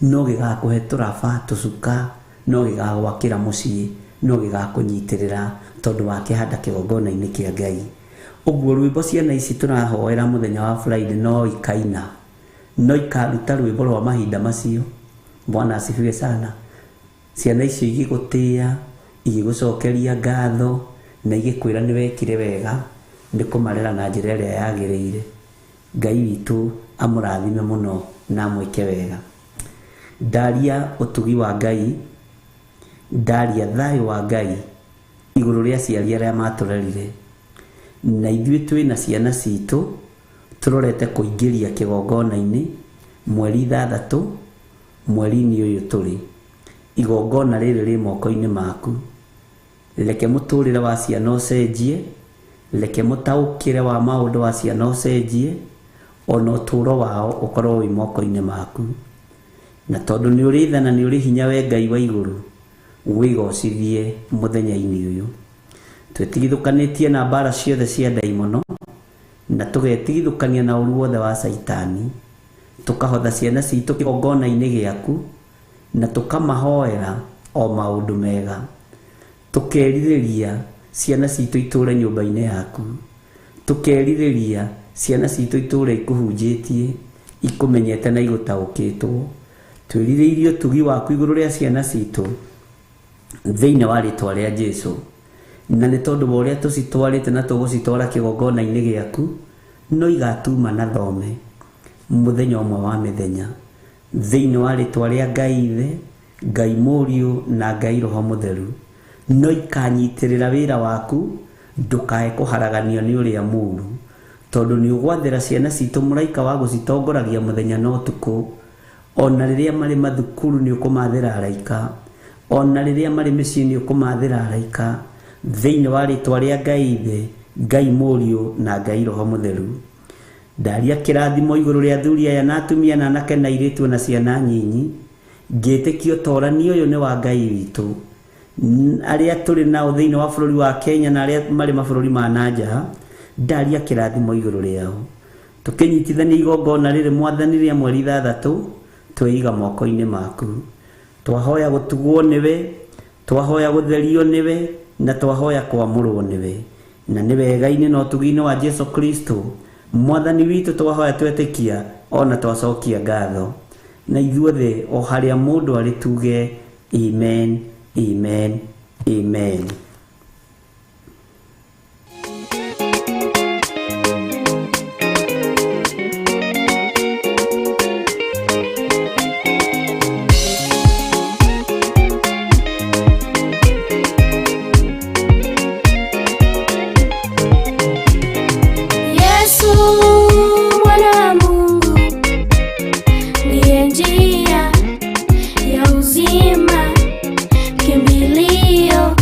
no gĩgakũhe tũraba tũcuka, no gĩgagwakĩra mũciĩ, no gĩgakũnyitĩrĩra tondũ wakĩhanda kĩgongona-inĩ kĩa Ngai. Ũguo rwĩmbo ciana ici tũrahoera mũthenya wa Friday no ikaina, no ikaruta rwĩmbo rwa mahinda macio. Bwana asifiwe sana. Ciana icio igĩgũtĩĩa, igĩgũcokeria ngatho, na igĩkwĩra nĩ wekire wega nĩ kũmarera na njĩra ĩrĩa yagĩrĩire. Ngai witũ amũrathime mũno na amwĩke wega. Ndaria ũtugi wa Ngai, ndaria thayũ wa Ngai igũrũ rĩa aciari arĩa matũrerire, na ithuĩ twĩna ciana citũ tũrorete kũingĩria kĩgongona-inĩ mweri 6 mweri-inĩ ũyũ tũrĩ. Igongona rĩrĩ rĩ moko-inĩ maku. Reke mũtũrĩre wa ciana ũcenjie, reke mũtaũkĩre wa maũndũ wa ciana ũcenjie, ona ũtũũro wao ũkorwo wĩ moko-inĩ maku. Na tondũ nĩ ũrĩ tha na nĩ ũrĩ hinya we Ngai wa igũrũ, wĩgocithie mũthenya-inĩ ũyũ. Twĩtigithũkanĩtie na mbara ciothe cia ndaimono, na tũgetigithũkania na ũru wothe wa Caitani, tũkahotha ciana citũ kĩgongona-inĩ gĩaku, na tũkamahoera o maũndũ mega. Tũkerirĩria ciana citũ itũũre nyũmba-inĩ yaku, tũkerirĩria ciana citũ itũũre ikũhunjĩtie, ikũmenyete na igũtaũkĩtwo. Twĩrirĩirie ũtugi waku igũrũ rĩa ciana citũ thĩinĩ wa rĩtwa rĩa Jesũ. Na nĩ tondũ wa ũrĩa tũcitwarĩte na tũgũcitwara kĩgongona-inĩ gĩaku, no igatuma na thome mũthenya ũmwe wa mĩthenya thĩinĩ wa rĩtwa rĩa Ngai Ithe, Ngai Mũriũ na Ngai Roho Mũtheru. No ikanyitĩrĩra wĩra waku, ndũkae kũharaganio nĩ ũrĩa mũũru, tondũ nĩ ũgwathĩra ciana citũ mũraika wa gũcitongoragia mũthenya na ũtukũ. Ona rĩrĩa marĩ mathukuru nĩ ũkũmathĩra araika, ona rĩrĩa marĩ mĩciĩ nĩ ũkũmathĩra araika, thĩinĩ wa rĩtwa rĩa Ngai Ithe, Ngai Mũriũ na Ngai Roho Mũtheru. Ndaria kĩrathimo igũrũ rĩa athuri aya na atumia na anake na airĩtu na ciana nyinyi, ngĩtĩkia ũtorani ũyũ nĩ wa Ngai witũ. Arĩa tũrĩ nao thĩinĩ wa bũrũri wa Kenya na arĩa marĩ mabũrũri ma na nja, ndaria kĩrathimo igũrũ rĩao. Tũkĩnyitithania igongona rĩrĩ Mwathani rĩa mweri 6, tweiga moko-inĩ maku. Twahoya gũtugwo nĩwe, twahoya gũtherio nĩwe, na twahoya kwamũrwo nĩwe. Na nĩ wega-inĩ na ũtugi-inĩ wa Jesu Kristo Mwathani witũ twahoya twetĩkia ona twacokia ngatho. Na ithuothe o harĩa mũndũ arĩ tuge amen, amen, amen. Yesu mwana wa Mungu ndiye njia ya uzima, kimbilio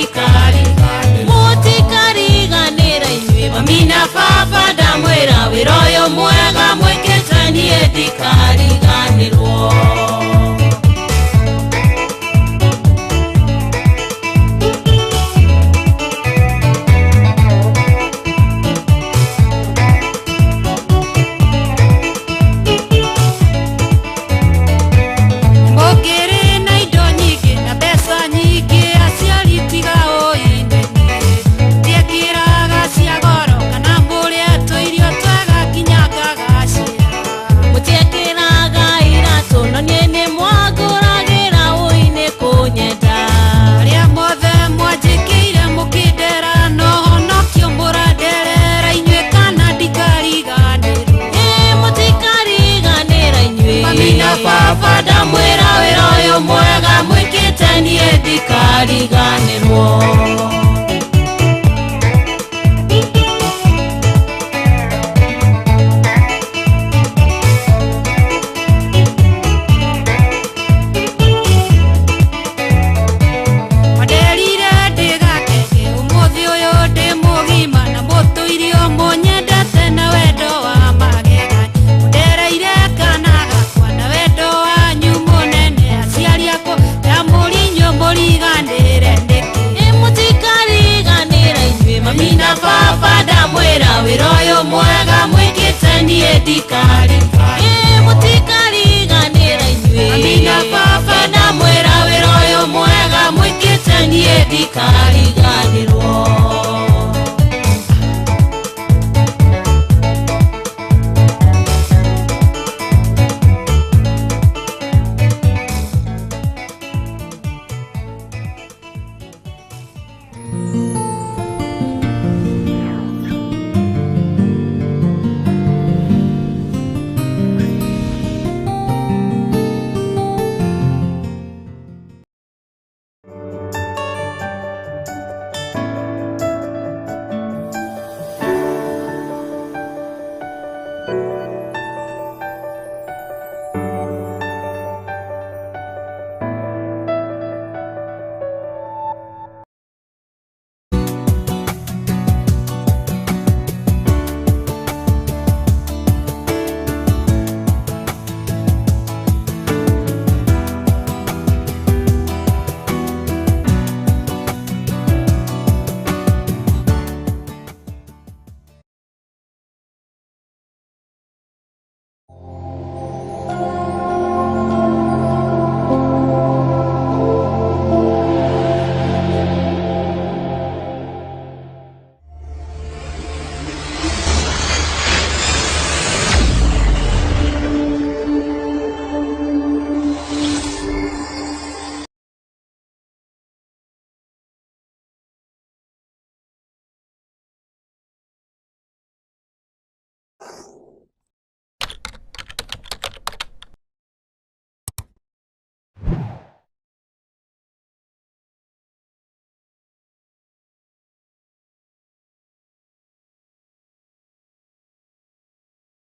ndikariganĩrwo. Mũtikariganĩra inyuĩ mami na baba, ndamwĩra wĩra ũyũ mwega mwĩkĩte niĩ ndikariganĩrwo. Mũngĩrĩ na indo nyingĩ na mbeca nyingĩ, aciari tiga ũine niĩ. Ndiekĩraga cia goro kana mũrĩe tũirio twega nginya ngagacĩra. Mũtiekĩraga iratũ no niĩ nĩ mwangũragĩra ũinĩ kũnyenda. Arĩa mothe mwanjĩkĩire mũkĩndera no honokio mũranderera inyuĩ kana ndikariganĩrwo. Ĩ mũtikariganĩra inyuĩ mami na baba, ndamwĩra wĩra ũyũ mwega mwĩkĩte niĩ ndikariganĩrwo. Wanderire ndĩgakenge ũmũthĩ ũyũ ndĩ mũgima na mũtũirio mũnyendete na wendo wa magegania. Mũndereire kana gakwa na wendo wanyu mũnene, aciari akwa ndamũria inyuĩ mũriganĩre nĩkĩ? Ĩ mũtikariganĩra inyuĩ mami na baba, ndamwĩra wĩra ũyũ mwega mwĩkĩte niĩ ndikariganĩrwo. Ĩ mũtikariganĩra inyuĩ mami na baba, ndamwĩra wĩra ũyũ mwega mwĩkĩte niĩ ndikariganĩrwo.